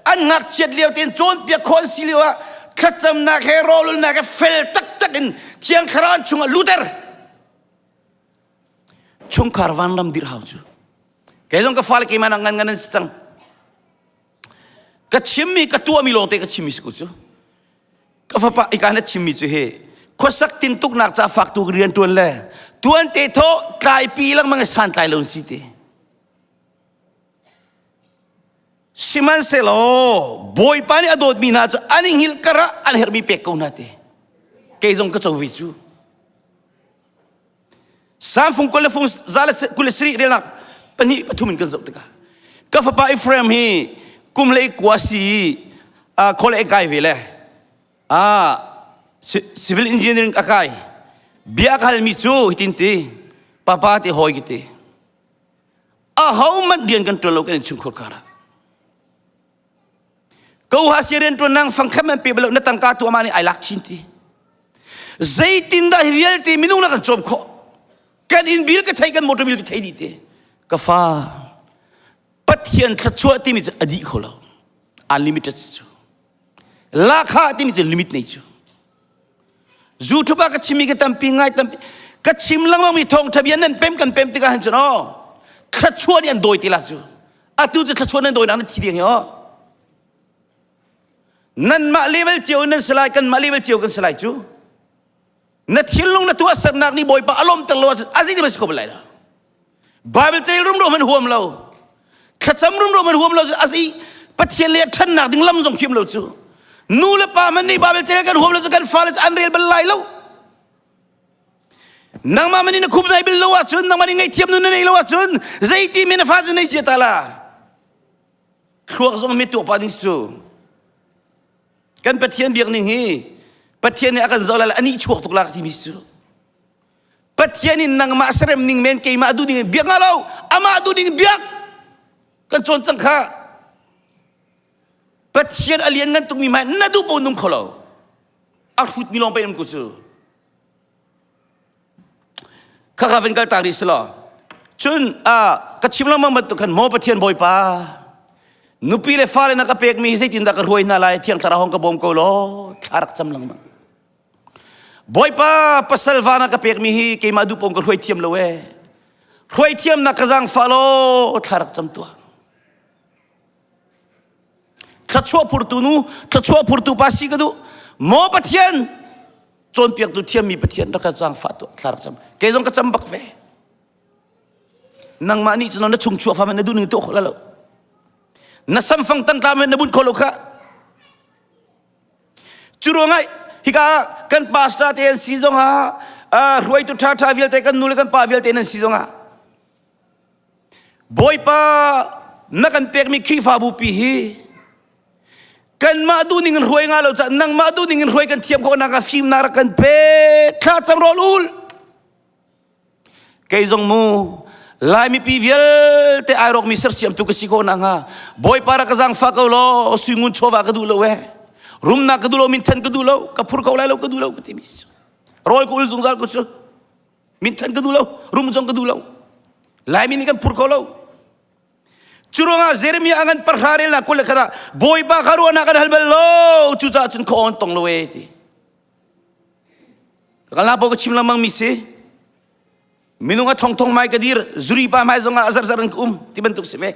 an ngakchiat lio tein cawnpiak khawh an si lio ah thlacamnak he rawlulnak he fel taktak in thiang thlarau an chungah luter chungkhar vanram dirh hau cu kei zong ka fale keimah ngan ngan an si cang ka chimmi ka tuahmi lawngte ka chimmi si ko cu ka fapa ika na chimmi cu hi khuasak tintuknak ca fak tu rian tuan le tuan te tho tlaipi lengmang i santlai lo si ti Sihmanhsehlaw Bawipa nih a dawtmi hna cu an i hngilh karah an herhmi pek ko hna ti. Kei zong ka co ve cu. Samfung kul le fung za le kul le sarih relnak pahnih pathum in kan zoh tikah ka fapa Ephraim hi kum le kua si i khol e kai ve le civil engineering a kai bia ka halmi cu hitin ti papa ti hawi ki ti Ahohmanh rian kan ṭuan lo kan innchungkhar kar ah. Ko ha si rian ṭuan nang fangkhat man pe balo na tangka tu ama nih ai lak chin ti. Zeitin dah hi vialte minung na kan cawm khawh? Kan inn bil ka thei kan motor bil ka thei dih ti. Ka fa Pathian thluachuah timi cu a dih kho lo. Unlimited cu. Lakha timi cu limit nei cu. YouTube ah ka chimmi ka tampi ngai tampi ka chim lengmang mi thawngtha bia nan pem kan pem tikah hin cun aw thluachuah nih an dawi ti la cu atu cu thluachuah nan dawi nak nan thi ding hi aw nanmah level cio in nan si lai kanmah level cio kan si lai cu na thinlung na tuahsernak nih bawipa a lawmter lo ahcun a zeitin si ko bal lai lo Bible cel rumro man huam lo thlacam rumro man huam lo as i Pathian le ṭhannak ding lam zong thiam lo cu nu le pa man nih Bible cel kan huam lo cu kan fale cu an rel bal lai lo nangmah man na khup nai bil lo ahcun nangmah nih ngaihthiam nun na nei lo ahcun zeiti men na fa cu nei sia ta la thluak zong mi tuah pa ding su kan Pathian biak ning hi Pathian nih a kan zoh lai ani chuak tuk la ka timi su Pathian in nangmah serem ning men keimah duh ding biak nga lo amah duh ding biak kan cawn cang kha. Pathian a lian ngan tukmi hmai na duh paoh nung kho lo. A hrutmi lawng pei um ku cu. Khakha van kal tak rih selaw. Cun ka chim lengmang bantuk khan maw Pathian Bawipa nupi le fale na ka pekmi hi zeitindah ka hruai hna lai Thiang Thlarau hong ka bawm ko law thla rak cam lengmang. Bawipa pasal va na ka pekmi hi keimah duh paoh ka hruai thiam lo ee. Hruai thiamnak ka zaangfah law thla rak cam tuah. Thluachuah phurtu nu, thluachuah phurtu pa si ka duh. Maw Pathian cawnpiaktu thiammi Pathian rak ka zaangfah tuah thla rak cam. Kei zong ka cam bak ve. Nangmah nih cun na chung chuah fa na duh ning tuah khawh lo. Na samfang tangtla men na bunh kho lo kha. Cu ruangah hika kan pastor te an si zongah hruaitu ṭhaṭha vialte kan nu le kan pa vialte nan si zongah Bawipa na kan pekmi Khrihfabu pi hi kanmah duh ning in hruai nga lo ca nangmah duh ning in hruai kan thiam khawh nak ah fimnak rak kan pe thla cam rawl ul kei zong mu Lai mipi vialte ai rawkmi sersiamtu ka si khawh nak hnga Bawipa rak ka zaangfah ko law suingun chawva ka duh lo eh rumnak ka duh lo minthan ka duh lo ka phur ko lai lo ka duh lo ka ti mi rawl ka ul zungzal ko cu minthan ka duh lo rum zong ka duh lo Laimi nih kan phur kho lo cu ruangah Jeremiah a ngan parhra rel na kul le khat ah Bawipa kha ruahnak kan hal bal lo cucaah cun khaw on tong lo e ti ka la bo ka chim lengmang mi si minung a thong thong mai ka dir zuri pa mai zongah a zar zar in ka um ti bantuk si ve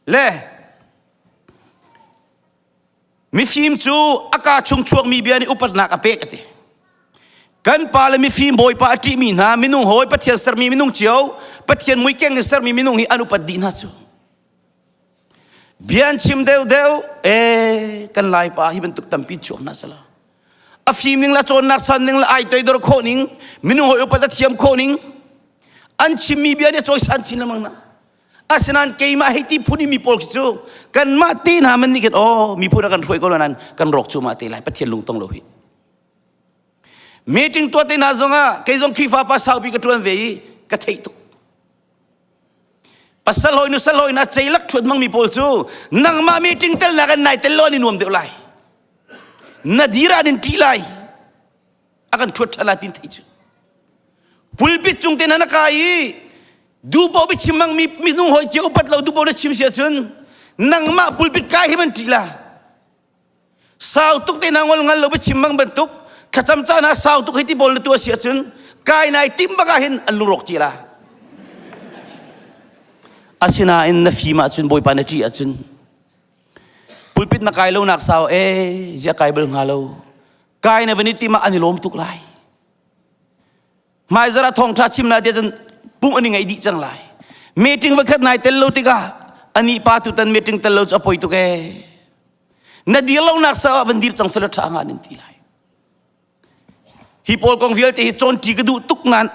le Mifim cu a kaa chung chuakmi bia nih upatnak a pek a ti. Kan pa le mifim bawipa a ṭihmi hna minung hawi Pathian sermi minung cio Pathian muikeng in sermi minung hi an upat dih hna cu. Bia an chim deuhdeuh ee kan laipa hi bantuk tampi chuak hna sala. A fim ning le cawnnak san ning le ai toidor khawh ning minung hawi upat a thiam khawh ning an chimmi bia nih a cawisan chin lengmang hna. Asinain keimah hei ti phun i mi pawl khi cu kanmah te hna man nih khin aw miphun a kan hruai ko lo nain kan rawk cu mah te lai Pathian lungtong lo hi. Meeting tuah te hna zongah kei zong Khrihfa pa saupi ka ṭuan ve i ka theih tuk. Pasal hawi nusal hawi na ceilak ṭhuat hmangmi pawl cu nangmah meeting telnak in nai tel lo an i nuam deuh lai. Na dir ah an in ṭih lai. A kan ṭhuat ṭhan lai tin theih cu. Pulpit cung te na kai i duhpoh biachim mang mi minung hawi cia upat lo duhpoh na chim si ahcun nangmah pulpit kai hi man ṭih la sau tuk te na ngol ngal lo biachim mang bantuk thlacam caan ah sau tuk hi ti pawl na tuah si ahcun kai nai tim bak ah hin an lungrawk ci la asinain na fim ahcun bawipa na ṭih ahcun pulpit na kai lo nak sau e zia kai bal hnga lo kai na van i tim ah an i lawm tuk lai Hmaizarh ah thawngṭha chim lai tiah cun pumh an i ngaih dih cang lai. Meeting voikhat nai tel lo tikah anih pa tutan meeting tel lo cu a poi tuk ee. Na dir lonak sa ah van dir cang selaw ṭha nga nan ti lai. Hi pawl kong vialte hi cawnṭi ka duh tuk nain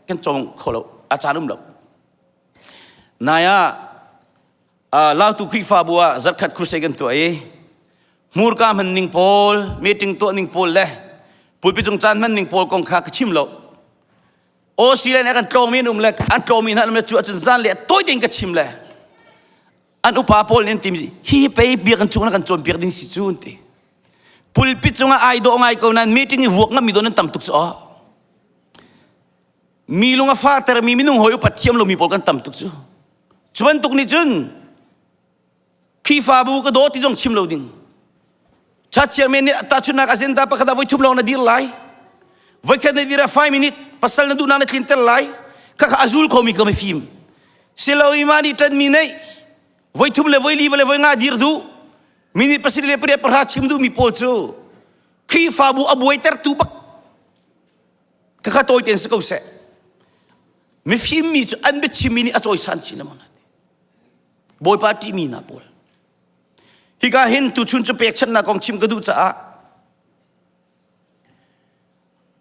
kan cawng kho lo, a caan um lo. Nai ah Lautu Khrihfabu ah zarkhat crusade kan tuah i hmurka hman ning pawl, meeting tuah ning pawl le pulpit cung caan hman ning pawl kong kha ka chim lo. Australia nih kan tlawngmi an um le an tlawngmi hna an um le cu ahcun zan le tawi tein ka chim le an upa pawl nih an timi hi hi pei biakinn chung na kan cawnpiak ding si cu an ti. Pulpit cungah ai dawh ngai ko nain meeting i vuak ngammi dawn an tam tuk cu aw. Mi lung a fahtermi minung hawi upat thiam lomi pawl kan tam tuk cu. Cu bantuk nih cun Khrihfabu ka daw ti zong chim lo ding. Chachiah men nih tahchunhnak agenda pakhat ah voi thum lawng na dir lai. Voikhat na dir ah 5 minute pasal na duhnak na tlinter lai. Khakha a zul khomi ka mifim. Silo i mah nih ṭanmi neih voi thum le voi li le voi nga dir duh minute pasarih le pariat pahra chim duhmi pawl cu Khrihfabu a buaitertu bak Khakha tawi tein si ko seh. Mifim mi cu an biachimmi nih a cawisan chin lengmang hna. Bawipa ṭihmi hna pawl. Hika hin tuchun cu pekchanhnak kong chim ka duh caah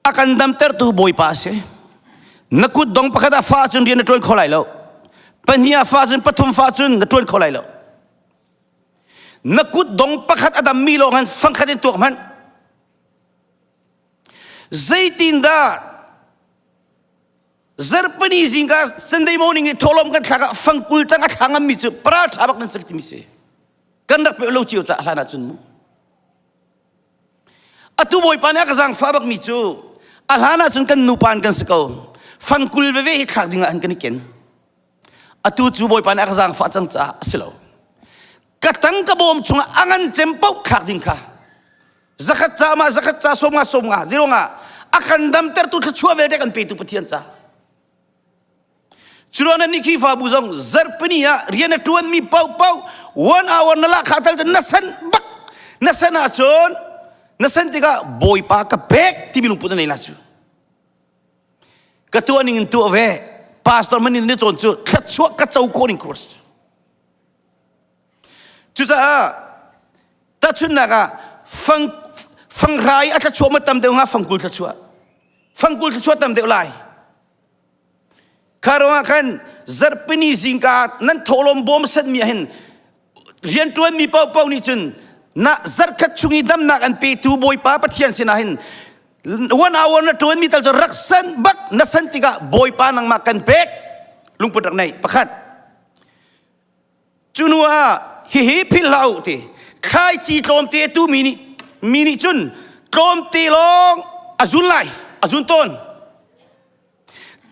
a kan damtertu Bawipa a si. Na kut dong pakhat ah fa cun rian na ṭuan kho lai lo. Pahnih ah fa cun pathum fa cun na ṭuan kho lai lo. Na kut dong pakhat a dammi lawng han fangkhat in tuak hmanh. Zeitindah zarhpini zingka Sunday morning i thawhlawm kan thlak ah fangkul tang a thla ngammi cu paral ṭha bak nan si timi si. Kan rak pe lo cio ca hlan ahcun mu. Atu Bawipa nih a ka zaangfah bakmi cu a hlan ahcun kan nupa in kan si ko. Fangkul veve hi thlak ding ah an kan i ken. Atu cu Bawipa nih a ka zaangfah cang caah a si lo. Ka tang ka bawm chungah a ngan cem paoh thlak ding kha zakhat ca ma zakhat ca som nga som nga zero nga a kan damtertu thluachuah vialte kan petu Pathian ca. Curuang nan nih Khrihfabu zong zarhpini ah rian a ṭuanmi paohpaoh one hour na lahkhah tal cun na san bak na san ahcun na san tikah Bawipa ka pek timi lungput na nei la cu. Ka tuah ning in tuah ve pastor man in na cawn cu thluachuah ka co khawh ning course. Cucaah tahchunhnak ah fang fanghra i a thluachuah ma tam deuh hnga fangkul thluachuah fangkul thluachuah tam deuh lai Kha ruangah khan zarhpini zingka nan thawhlawm bawm sanmi ah hin rianṭuanmi paohpaoh nih cun na zarhkhat chung i damnak an petu Bawipa Pathian sinah hin one hour na ṭuanmi tal cu rak san bak na san tikah Bawipa nangmah kan pek lungput rak nei pakhat cu hnu ah hihi philh hlah u ti thlaici tlawmte tu mi nih mi nih cun tlawmte lawng a zun lai a zun tawn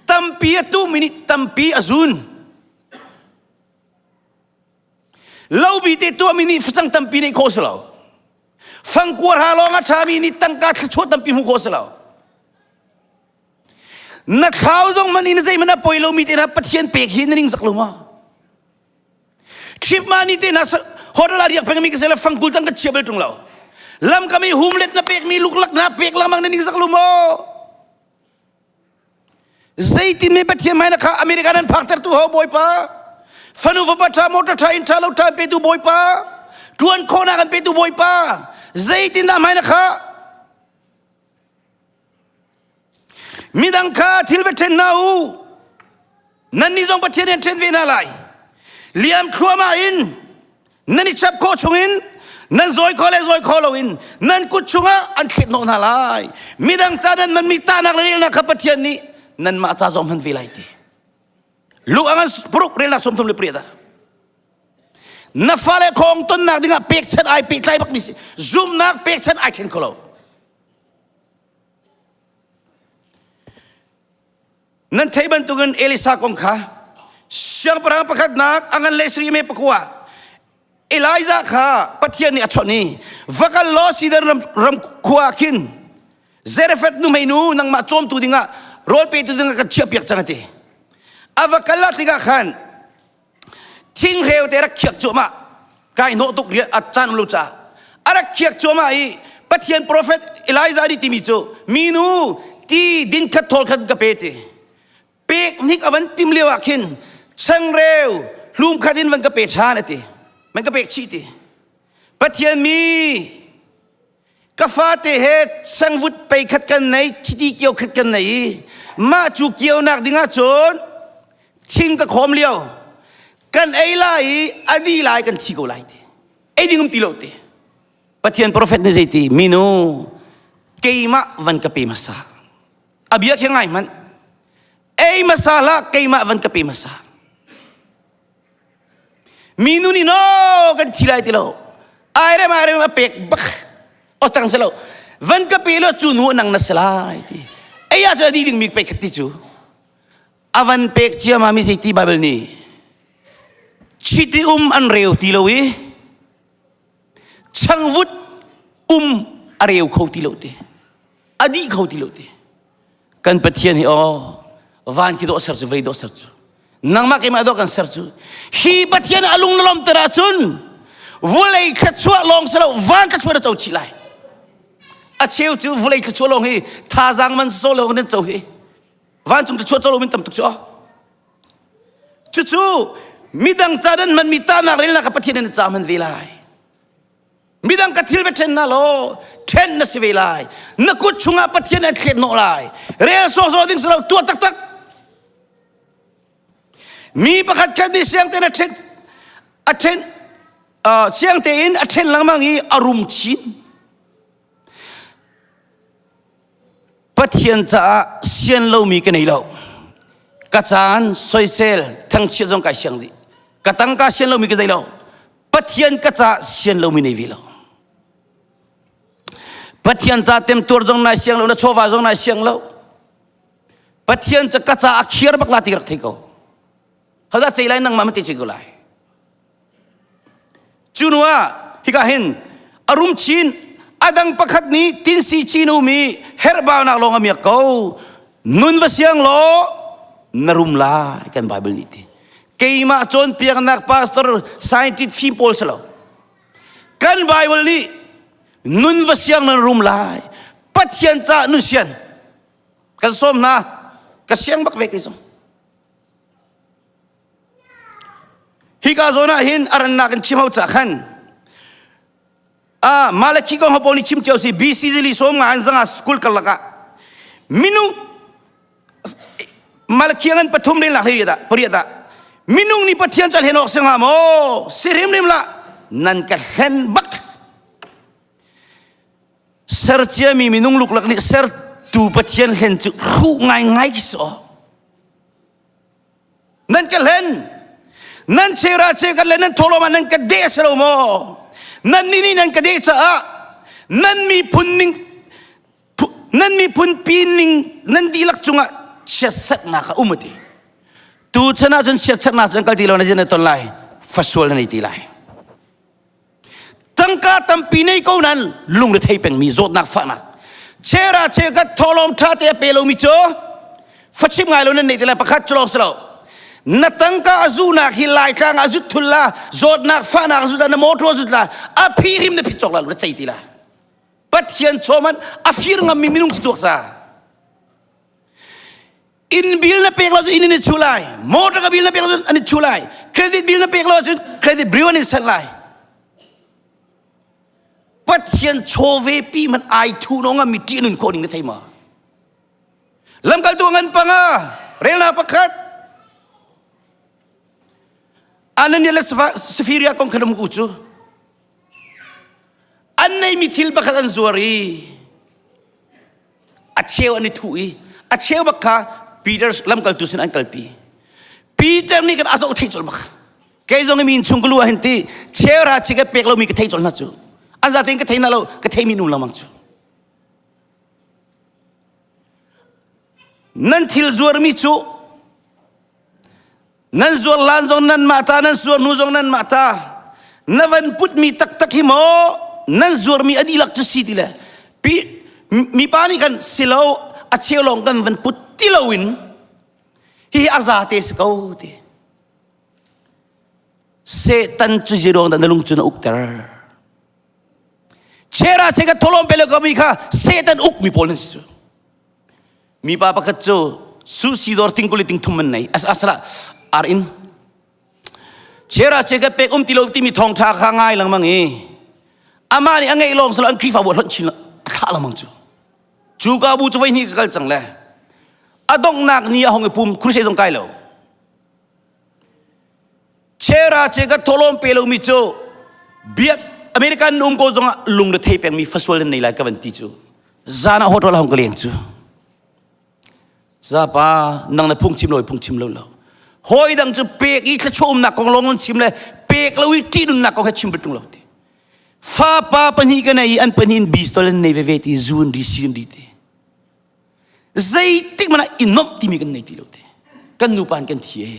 Tampi a tuhmi nih tampi a zun. Lobi te tuahmi nih facang tampi neih khawh si lo. Fangkuar ha lawng a ṭhami nih tangka thluachuah tampi hmuh khawh si lo. Na thlau zong man in zeihmanh a poi lomi te hna Pathian pek hi na ning zak lo ma? Trip ma ni te hna hotel ah riak pengmi ka se le fangkul tang ka chia bal ṭung lo. Lam kam i humlet na pekmi luklak na pek lengmang na ning zak lo maw? Zeitin mi Pathian hmai na kha America nan phaktertu ho Bawipa fanu fapa ṭha motor ṭha inn ṭha lo ṭha an petu Bawipa ṭuan khawhnak an petu Bawipa zeitin dah hmai na kha midang kha thil va ṭhen hna u Nannih zong Pathian nih an ṭhen ve hna lai. Liam thluahmah in nan i chap khawh chungin nan zawi kho le zawi kho loin nan kut chungah an thlet hnawh hna lai. Midang ca nan manmi tahnak le relnak kha Pathian nih nanmah ca zong hman ve lai ti. Luke angan paruk relnak 38 ah na fale khong tonnak dingah pekchanh ai pehtlai bakmi si zumnak pekchanh ai ṭhen kho lo. Nan theih bantukin Elisa kong kha siangpahrang pakhatnak a ngan le sri me pakua Elijah kha Pathian nih a chawnh i va kal law Sidon ram, ram khua khin Zarephath nuhmeinu nangmah cawmtu dingah rawl petu dingah kan chiahpiak cang a ti. A va kal ah tikah khan thingreu te rak khiak cuahmah kai hnawh tuk rian a caan um lo caah a rak khiak cuahmah i Pathian profet Elijah nih timi cu minu ti din khat thawl khat ka pe ti pek hnik a van tim lio ah khin changreu hlum khat in van ka pe ṭhan a ti man ka pek chih ti Pathian mi Ka fate he sangvut pei khat kan nei, chiti kio khat kan nei i mah cu kionak ding ahcun thing ka khawm lio. Kan ei lai i a di lai kan thi ko lai ti. Ei ding um ti lo ti. Pathian profet nih zei ti minu keimah van ka pe hmasa. A bia khi ngai hmanh. Ei hmasa hlah keimah van ka pe hmasa. Minu nih no kan thi lai ti lo. Airem airem a pek bak. O tang se lo. Van ka pe lo cu nu nang na si lai ti. Ei ah cu a di ding mi pek khat ti cu. A van pek cia ma mi zei ti Bible nih. Chiti um an reu ti lo i changvut um a reu kho ti lo ti. A dih kho ti lo ti. Kan Pathian hi aw van khi dawh ser cu vei dawh ser cu nangmah keimah dawh kan ser cu hi Pathian a lung na lawmter ahcun vulei thluachuah lawng si lo van thluachuah na co chih lai a cheu cu vulei thluachuah lawng hi thazaang man so lawng nan co hi vancung thluachuah co lo min tam tuk cu aw cucu midang ca nan hmanmi tahnak relnak kha Pathian in ca hman ve lai Midang ka thil va ṭhen hna law ṭhen na si ve lai. Na kut chungah Pathian an thlet hnawh lai. Rel sawhsawh ding si lo tuah taktak. Mi pakhat khat nih siang tein a ṭhen a ṭhen uh, siang tein a ṭhen lengmang i a rum chin. Pathian caah sian lomi ka nei lo. Ka caan soisel thangchiat zong kai siang dih. Ka tangka sian lomi ka nei lo. Pathian ka ca sian lomi nei ve lo. Pathian ca temtuar zong nai siang lo, na chawva zong nai siang lo. Pathian ca ka ca a khiar bak la ti rak thei ko. Hodah cei lai nangmah mati cei ko lai. Cu nu ah hika hin a rum chin adang pakhat nih tinsi chin umi herhbaunak lawng a miak ko. Nun va siang law na rum lai kan Bible nih ti. Keimah cawnpiaknak pastor scientist fim pawl si lo. Kan Bible nih nun va siang nan rum lai. Pathian ca nun sian. Kan sawm hna. Ka siang bak ve kei zong. Hika zawn ah hin a rannak in chim ho ca khan ah Malachi kong ho nih chim cio si BC zili som nga an zanga school karlak ah minung Malachi ngan pathum len lak hlei da pariat da minung nih Pathian ca hlen awk si hnga maw si hrimhrim la nan ka hlen bak serciami minung luklak nih sertu Pathian hlen cu hruh ngaingai khi si aw Nan ka hlen. Nan chera che kan le nan thawlawm ah nan ka deh si lo maw? Nan nih nih nan ka deh caah nan miphun ning nan miphun pi ning nan dihlak cungah chiatserhnak a um a ti. Tu chan ahcun chiatserhnak cu an kal ti lo na zin na ton lai. Fasual na nei ti lai. Tangka tampi nei ko nan lungrethei pengmi zawtnak fahnak chera chekat thawlawm ṭha te a pe lomi cu fachim ngai lo nan nei ti lai pakhat cu lawng si lo na tangka a zunak hi laitlang a zut thul la zawtnak fahnak a zut la na motor a zut la a phi hrim na phit cawk la na cei ti la pathian chawman a fir ngammi minung ci tuak sa Inn bill na pek lo cun inn in i chuh lai. Motor ka bill na pek lo cun an i chuh lai. Credit bill na pek lo cun credit bill an in sanh lai. Pathian chawve pi man ai thu no nga mi ṭih nun khawh ning na thei ma? Lamkaltu ngan panga relna pakhat Ananias le Sapphira kong khan um u cu an neimi thil pakhat an zuar i a cheu an i thuh i a cheu bak kha Peter lamkaltu sin an kalpi Peter nih kan a zoh thei colh bak kei zong mi chung ka lu ah hin ti cheu ra chi ka pek lomi ka thei colh hna cu an zatein ka thei na lo ka thei mi nu lengmang cu nan thil zuarmi cu Nan zuar lan zong nan mah ta, nan suar hnu zong nan mah ta. Na van putmi taktak hi maw nan zuarmi a dihlak cu si ti le pi mipa nih kan si lo a cheu lawng kan van put ti loin hihi a za te si ko ti. Satan cu ziruang dah na lung cu na ukter. Chera che ka tholom pele ko mi kha Satan uk mi pawl nan si cu. Mipa pakhat cu sushi dawr ting kuli ting thum man nei as asala ar in chera che ka pek um ti lo timi thawng tha kha ngai lengmang i ama nih a ngeih lawng silo an Khrihfabu a hlonh chin a thlah lengmang cu cu ka bu cu voi hnih ka kal cang le a donghnak ni a hong i pum crusade zong kai lo chera che ka tholom pe lomi cu biak American um ko zongah lung re thei pengmi fasual nan nei lai ka van ti cu Zan ah hotel hong ka leng cu. Zapa nang na phung chim lo phung chim lo lo. Hawi dang cu pek i thluachuah umnak kong lawng an chim le pek lo i ṭih nunnak kong he chim tung lo ti. Fapa pahnih ka nei i an pahnih in bistol an nei veve ti zu an ri si an ri ti. Zeitik mana i nomh timi kan nei ti lo ti. Kan nupa an kan thi e.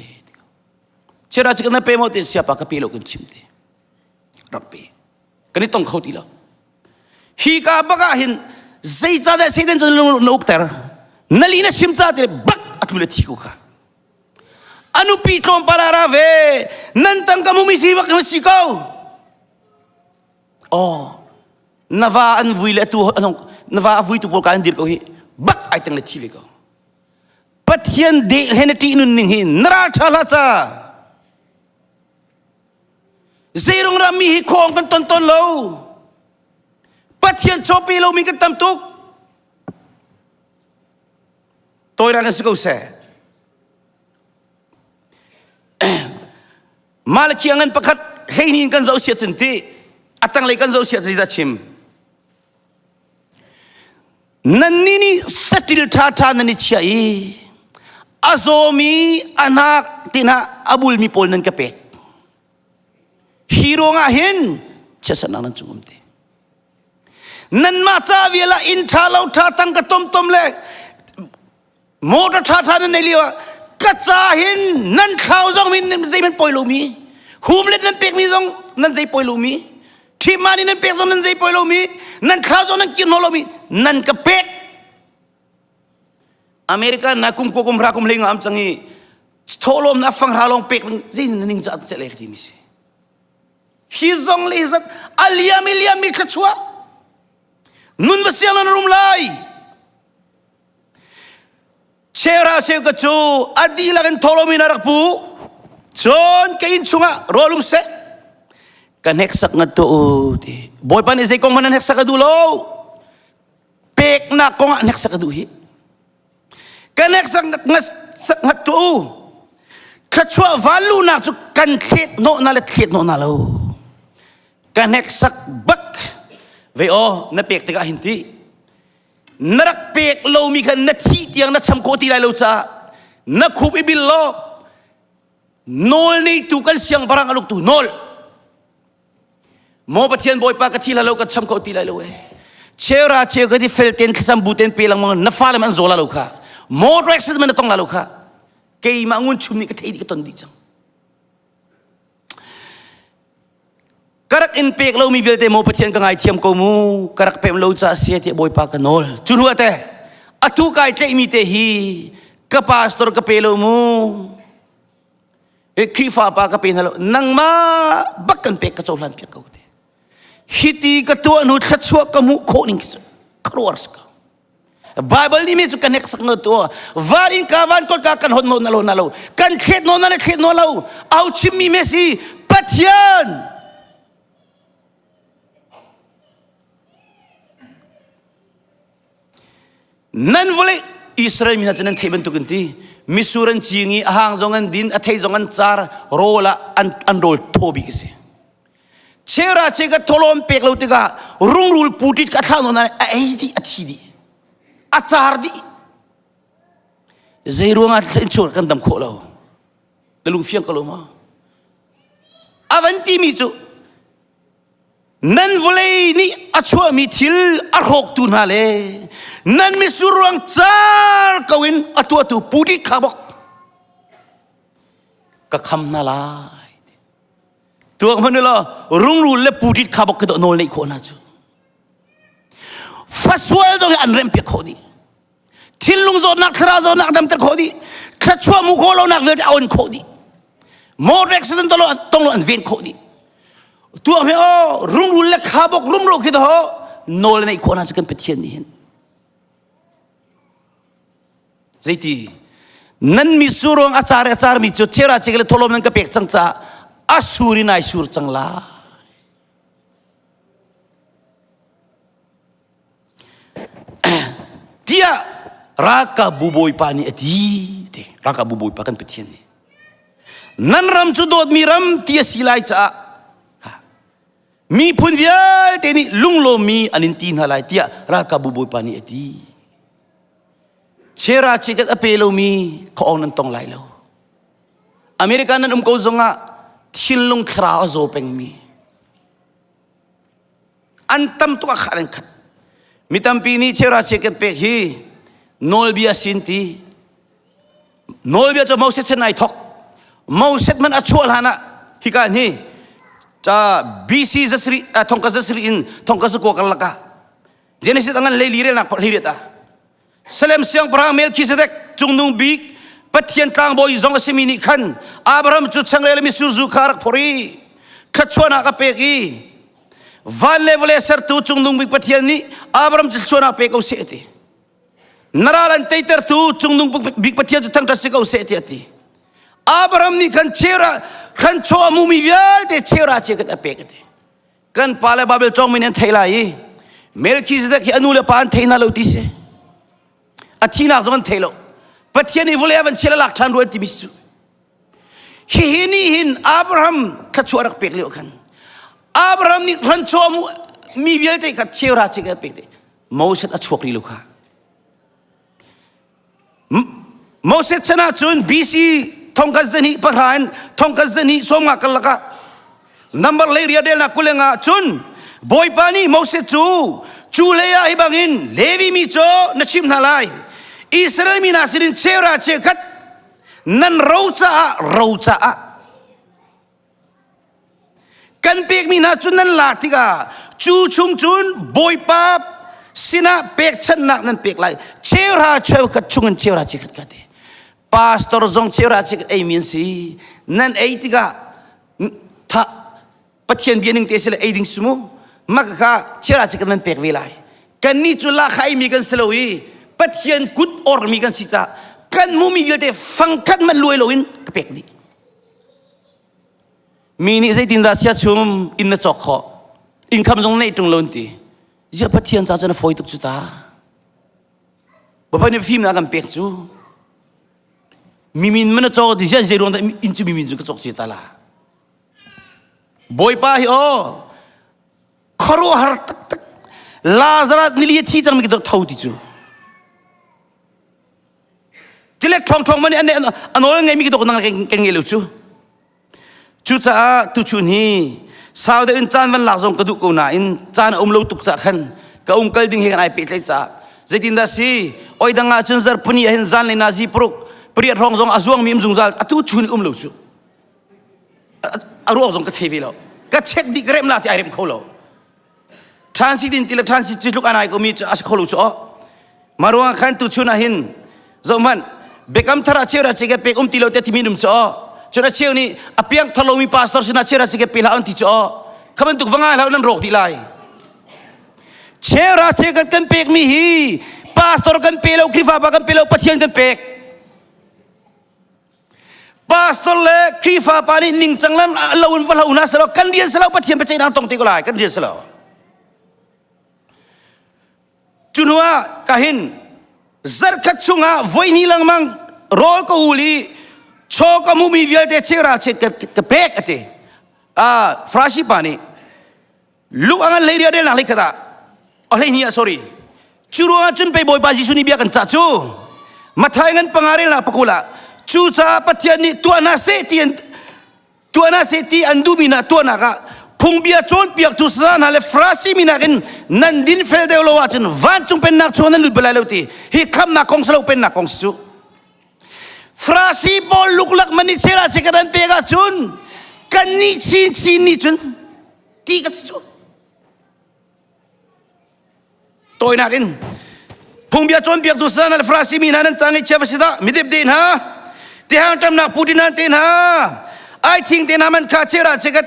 Chera cu kan pe maw ti siapa ka pe lo kan chim ti. Rak pe. Kan i tong kho ti lo. Hi ka bak ah hin zeicahdah Satan cu na ukter? Na li na chim ca te bak a tlu le thi ko kha. A nupi tlawmpal ah ra ve. Nan tangka mumi si bak na si ko. Oh, na va an vui le atu na va a vui tu pawl ka an dir ko hi bak ai teng le thi ve ko. Pathian deh he na ṭih nun ning hi na ral ṭha hlah ca. Zeirung ram mi hi khawng kan ton ton lo. Pathian cawpi lomi kan tam tuk. Tawinak in si ko seh. Malaki a ngan pakhat hleini in kan zoh sia cun ti a tanglei kan zoh sia cun dah chim. Nannih nih saṭil ṭhaṭha nan i chiah i a zawmi a hnak tinah a bulmi pawl nan ka pek. Hi Hi ruangah hin chiatsernak nan cung um te. Nanmah ca vial ah inn ṭha lo ṭha tangka tomtom le motor ṭha ṭha nan nei lio ah ka ca hin nan thlau zong min zeihmanh poi lomi humlet nan pekmi zong nan zei poi lomi ṭhimani nan pek zong nan zei poi lomi nan thlau zong nan kir naw lomi nan ka pek America na kum ko kum ra kum hlei ngam cang i thawhlawm na fang ra lawng pek zei na ning ca che le ti mi si hi zong le zat a liam i liam mi thluachuah nun va siang nan rum lai chera cheu ka cu a dihlak in thawhlawm in a rak pu cun ka inn chungah rawlum seh ka hneksak ngat to ti bawipa nih zei kong hmanh nan hneksak a duh lo peknak kong ah hneksak a duh hi ka hneksak ngat tu thluachuah vanlunak cu kan thlet hnawh na le thlet hnawh na lo ka hneksak bak ve aw na pek tikah hin ti na rak pek lomi kha na thih tiang na cham khawh ti lai lo caah na khup i bil law nawl neitu kan siangpahrang a luktu nawl Maw Pathian Bawipa ka thi lo ka cham kho ti lai lo e. Chera cheu ka ti fel ten thlacam bu ten pe langmang na fale man zola lo kha. Motor accident man na tong la lo kha. Keimah ngun chum nih ka thei di ka ton di cang. Ka rak in pek lomi vialte maw Pathian ka ngaithiam ko mu. Ka rak pem lo ca sia tiah Bawipa ka nawl. Cu hnu te atu kai tlaihmi te hi ka pastor ka pe lo mu. Khrihfa pa ka pe hna lo nangmah bak kan pek ka cohlan piak ko te hiti ka tuah hnu thluachuah ka hmuh khawh ning cu khuaruahar si ko Bible nih mi cu kan hneksak no tu van in ka van kol ka kan hon no na lo na lo kan thlet no na le thlet no lo au chimmi me si Pathian Nan vawlei Israel mi hna cu nan theih bantukin ti misur an cing i a hang zong an din a thei zong an car rawl ah an, an rawl thaw bik a si. Chera che ka tholawm pek lo tikah rungrul putit ka thlang nawn a ei dih a thi dih a car dih zei ruangah inchung kan dam khawh lo ka lung fiang ko lo ma a van timi cu Nan vawlei nih a chuahmi thil a hrawktu hna le nan mitsur ruang car ko in a tuahtu putit kha bok ka kham hna lai. Tuak hmanh law rungrul le putit kha bok ka nawl neih khawh hna cu. Fasual zong hi an remh piak khawh dih. Thinlung zawtnak thlarau zawtnak damter khawh dih. Thluachuah mu khawh lonak vialte a on khawh dih. Motor accident tong lo tong lo an ven khawh dih. Tuak hme aw rungrul le khabok rumro khi to nawl neih khawh na cu kan Pathian nih hin. Zeiti nan mi surong a car a car mi cu chera chek le tholom nan ka pek cang ca a sur in ai sur cang la. Tiah ralkapbu bawipa nih a ti ti ralkapbu bawipa kan Pathian nih nan ram cu dawtmi ram ti a si lai caah miphun vialte nih lunglawmmi an in ti hna lai tiah ralkapbu bawipa nih a ti chera chikat a pe lomi khuaawng nan tong lai lo America nan um ko zongah thinlung thlarau a zaw pengmi An tam tuk a khat an khat. Mi tampi nih chera chiket pek hi nawlbia sin ti. Nawlbia cu Moses sin ai thok. Moses man a chuah hlan ah hika hi ca BC zasri thongka zasri in thongka zakua karlak ah Genesis angan leili relnak hlei ah Salem siangpahrang Melchizedek cungnung bik Pathian tlangbawi zong a simi nih khan Abraham cu changreu le mitsur zu kha a rak phorh i thluachuahnak a pek i van le vawlei sertu cungnung bik Pathian nih Abraham cu thluachuahnak pe ko seh a ti. Na ral an teitertu cungnung bik Pathian cu thangṭhat si ko seh tiah a ti. Abraham nih khan chera khan chaw a hmumi vialte chera che khan a pek a ti. Kan pa le Babel cawngmi nih an theih lai i Melchizedek hi a nu le pa an thei hna lo ti si. A thihnak zong an thei lo. Pathian nih vawlei ah van chial a lak ṭhan rua timi si cu. Hihi nih hin Abraham thluachuah rak pek lio khan Abraham nih hranchaw mi vialte kha cheura che ka pek te. Moses a chuak rih lo kha. Moses chan ahcun BC thongkhat zahnih pahra in thongkhat zahnih sawmnga karlak ah. Number lei ria relnak kulenga cun Bawipa nih Moses cu cu lei ah hi bangin Levi mi cu na chimh hna lai. Israel mi hna sinin cheuhra cheukhat nan ro caah ro caah kan pekmi hna cu nan lak tikah cu chung cun Bawipa sinah pekchanhnak nan pek lai. Cheuhra cheukhat chungin cheuhra cheukhat ka ti. Pastor zong cheuhra cheukhat eimi an si. Nan ei tikah tha Pathian bia ning te si le ei ding si mu. Maka kha cheuhra cheukhat nan pek ve lai. Kannih cu lakha eimi kan si lo i Pathian kut ormi kan si caah kan hmumi vialte fangkhat hmanh luai loin ka pek dih. Mi nih zeitindah siachum inn na cawk khawh? Income zong neih ṭung lo an ti. Ziah Pathian ca cun a fawi tuk cu ta. Bawipa nih fimnak kan pek cu. Mi min man na cawk ti ziah zei ruang dah inn cu mi min cu ka cawk ci ta la. Bawipa hi aw khuaruahhar taktak Lazarus nili a thi cangmi ki tho ti cu. Tilet ṭhawngṭhawng man nih a nawl ngeimi ki dok nang kan ngei lo cu. Cucaah tuchun hi sau deuh in caan van lak zong ka duh ko nain caan a um lo tuk cah khan ka um kal ding he kan ai pehtlaih caah zeitindah si oi dang ah cun zarpuni ah hin zan le nazi paruk pariat hrawng zong a zuangmi um zungzal atu chun um lo cu a ruak zong ka thei ve lo ka check dih ka rem la ti ai rem kho lo Ṭhan si din ti le ṭhan si cu tluk an ai komi cu a si kho lo cu aw. Mah ruangah khan tuchun ah hin zohhmanh biakam thar ah cheu ra pek um ti lo te timi num cu aw. Cun a cheu nih a piang thar lomi pastor sinah cheu ra pe hlah an ti cu aw. Kha bantuk va ngai hlah nan rawk dih lai. Cheu ra che kan kan pekmi hi pastor kan pe lo Khrihfa pa kan pe lo Pathian kan pek. Pastor le Khrihfa pa nih ningcang lan lo in va hlo hna selaw kan rian selaw Pathian biaceihnak tong te ko lai kan rian selaw. Cu hnu ah ka hin zarkhat chungah voihnih lengmang rawl ka ul i chaw ka hmuhmi vialte chera chet ka, ka pek a ti. Ah, Farasi pa nih Luke a ngan hlei ria relnak hlei khat ah a hlei hnih ah sorry cu ruangah cun pei Bawipa Jesuh nih bia kan cah cu Mathai ngan panga relnak pakul ah cucaah Pathian nih tuah hna seh ti an tuah hna seh ti an duhmi hna tuahnak ah phungbia cawnpiaktu saza hna le Farasi mi nakin nan din fel deuh lo ahcun vancung pennak chung nan lut bal lai lo ti hi khamnak kong si lo pennak kong si cu Farasi pawl luklak mani chera che kan pek ahcun kan nih chin chin nih cun ti ka si cu tawinak in phungbia cawnpiaktu sana le Farasi mi hna nan cang i chia va si dah midip de hna tihang ṭamnak pu nan te hna ai thing te hna man kha chera che kat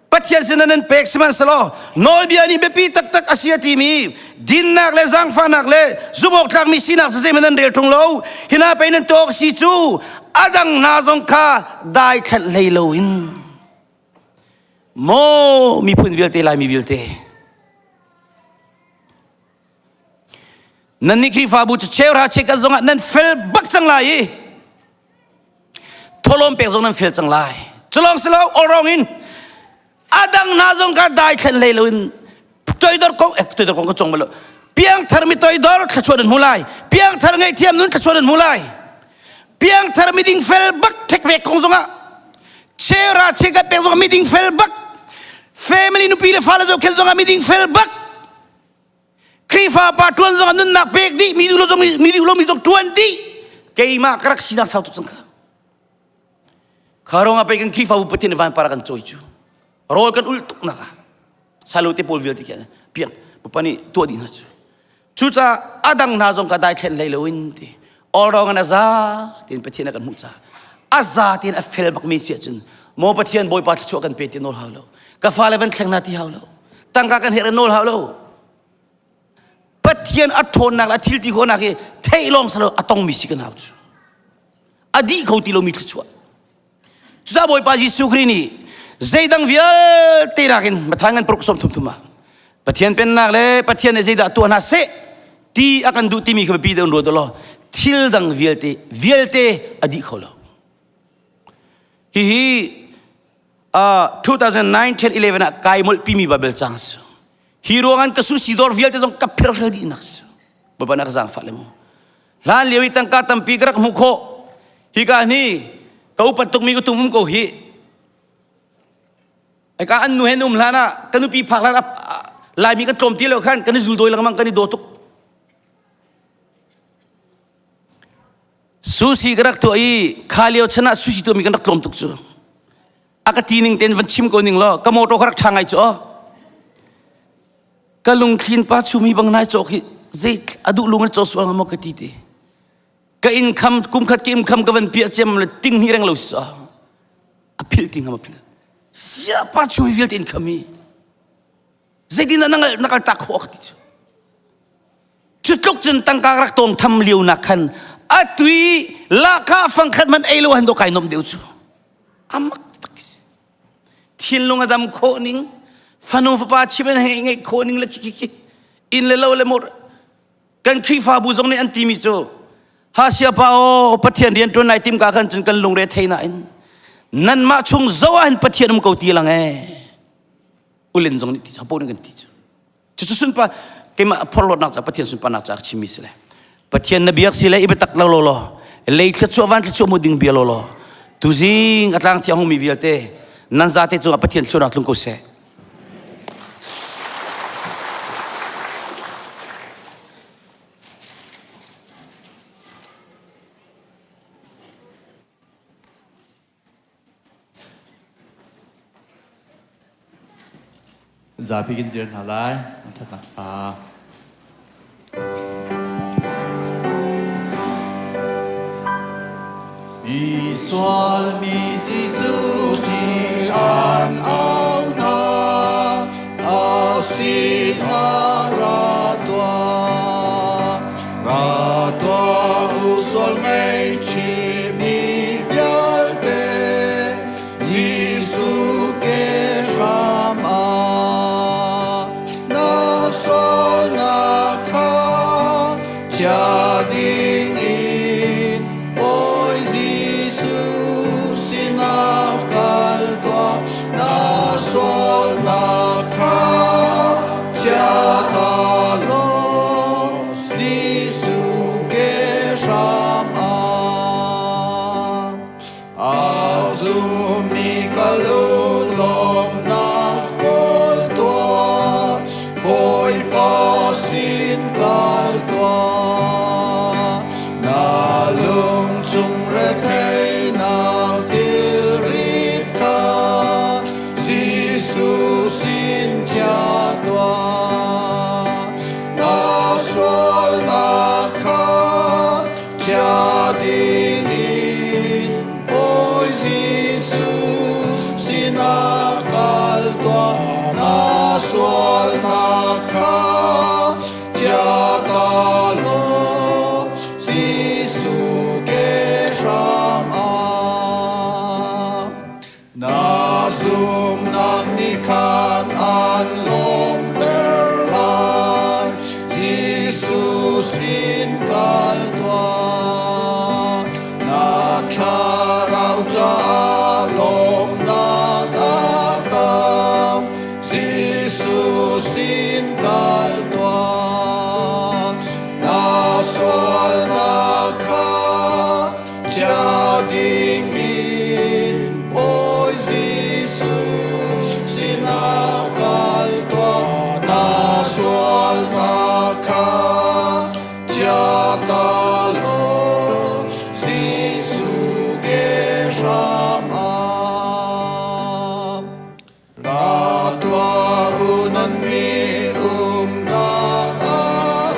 Pathian sin nan pek sihmanhsehlaw nawlbia nih biapi taktak a si a timi dinnak le zaangfahnak le zumhawk tlakmi sinak cu zeihmanh nan rel ṭung lo hina pei nan tuah awk si cu a dang hna zong kha daithlanh hlei loin Maw miphun vialte Laimi vialte nannih Khrihfabu cu cheuhra cheukhat zongah nan fel bak cang lai i thawhlawm pek zong nan fel cang lai cu lawng si lo all wrong in a dang hna zong kha daithlen hlei loin toidor kong eh toidor kong ka cong bal lo piangthar mi toidor thluachuah nan hmu lai piangthar ngaihthiam nun thluachuah nan hmu lai piangthar miding fel bak thek pek kong zongah chera chekat pek zongah miding fel bak family nupi le fale zohkhen zongah miding fel bak Khrihfa pa tuan zongah nunnak pek dih mi duh lo zong mi duh lo mi zong tuan dih keimah ka rak sinak sau tuk cang kha kha rong ah pei kan Khrihfabu Pathian van para kan cawi cu rawl kan ul tuk nak ah salo te pawl vialte khi piak papa nih tuah dih hna cu cucaah a dang hna zong ka daithlen hlei loin ti all wrong an a za tiin Pathian a kan hmuh caah a za tiin a fel bakmi si ahcun maw Pathian Bawipa thluachuah kan pe ti nawl hau lo ka fale van thleng hna ti hau lo tangka kan herh nawl hau lo Pathian a ṭhawnnak le a thil ti khawhnak hi theih lawng salo a tongmi si kan hau cu a dih kho ti lomi thluachuah Cucaah Bawipa Jesuh Khrih nih zeidang vialte nakin Matthai ngan paruk sawm thum thum ah Pathian pennak le Pathian nih zeidah tuah hna seh ti a kan duh timi kha biapi deuh in ruat law thil dang vialte vialte a dih kho lo. Hihi uh, 2009 10 11 ah kai molhpimi Bible cang su. Hi ruangan ka su sidor vialte zong ka phir dih nak su. Bawipa na ka zaangfah le mu. Hlan lio i tangka tampi ka rak hmuh khawh. Hika ni ka upat tukmi ka tum um ko hi. Ai ka an nu he um hlan ah ka nupi phak hlan ah Laimi kan tlawm ti lo khan kan i zul dawi lengmang kan i daw tuk. Sushi ka rak tuah i kha lio chan ah sushi tuahmi kan rak tlawm tuk cu. A ka ti ning tein van chim ko ning law ka motor ka rak ṭha ngai cu aw. Ka lungthlin pa chumi bang nai cawk hi zei a duh lung in caw sual hnga maw ka ti ti. Ka income kum khat ka income ka van piah cem le ting hnih reng lo si a philh ti hnga ma philh. Sia pa chumi vialte income hi zeitin dah na na kal tak khawh ka ti cu. Cu tluk cun tangka rak tawng tham lio nak khan a tui lahkhah fangkhat man ei lo han do kai nom deuh cu. Amak tak si. Thinlung a dam khawh ning, fanu fapa chim in hei ngeih khawh ning le khi khi khi inn le lo le mor kan Khrihfabu zong nih an timi cu ha sia pa aw Pathian rian ṭuan lai tim ka khan cun kan lungre thei nain nanmah chung zo ah hin Pathian um ko ti lang e ulin zong nih ti hapo nih kan ti cu Cucu sunpa keimah phorhlawtnak ca Pathian sunparnak ca chimmi si le Pathian na biak si le i biatak lo law lei thluachuah van thluachuah mu ding bia law law tuzing a tlang thiang hungmi vialte nan zate cungah Pathian thluachuahnak tlung ko seh. Zapi kan dir hna lai. Ṭhatnak hla. Mi sual mi Jesuh nih an au hna, a sinah ra tuah. Ra tuah u sual ngaihchih mi vialte, Jesuh ke hram ah na sualnak kha chia ding in Bawi Jesuh sinah kal tuah na sualnak kha chia ta law Jesuh ke hram ah A zummi ka lunglawmhnak kawl tuah, Bawipa sin kal tuah. Na lung chung retheihnak thilrit kha Jesuh sin chia tuah. Na sualnak kha chia ding in Bawi Jesuh sinah kal tuah na sualnak kha chia ta law Jesuh ke hram ah Na zumnak nih khan an lawmter lai. Jesuh sin kal tuah. Na thlarau caah lawmnak a tam. Jesuh sin kal tuah. Na sualnak kha chia ding in Bawi Jesuh sinah kal tuah na sualnak kha chia ta law Jesuh ke hram ah Ra tuah u nan mi umnak a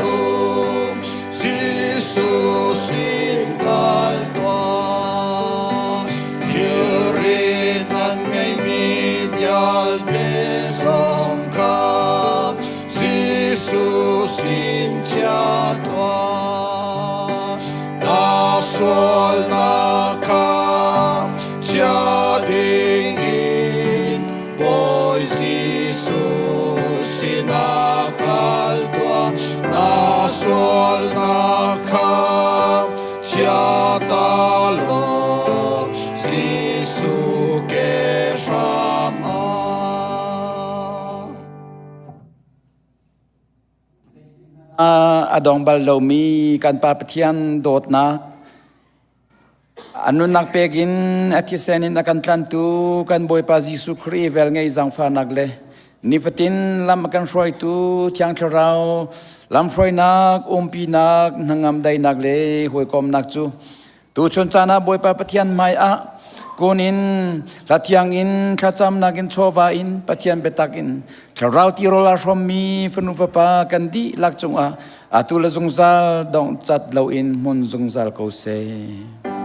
um, Jesuh sin kal tuah. Thilrit nan ngeihmi vialte zong kha Jesuh sin chia tuah. Na sualnak kha chia ding in Bawi Jesuh sinah kal tuah. Na sualnak kha chia ta law Jesuh ke hram ah. A dong bal lomi kan Pa Pathian dawtnak. A nunnak pek in a thisen in a kan tlantu kan Bawipa Jesuh Khrih velngei zaangfahnak le nifatin lam a kan hruaitu Thiang Thlarau lamhruainak, umpinak, hnangam daihnak le hawikomnak cu tuchun caan ah Bawipa Pathian hmai ah kun in hlathiang in thlacamnak in chawva in Pathian biatak in thlarau tirawl aa hrawmmi fanu fapa kan dihlak cungah atu le zungzal dongh cat loin hmun zungzal ko seh.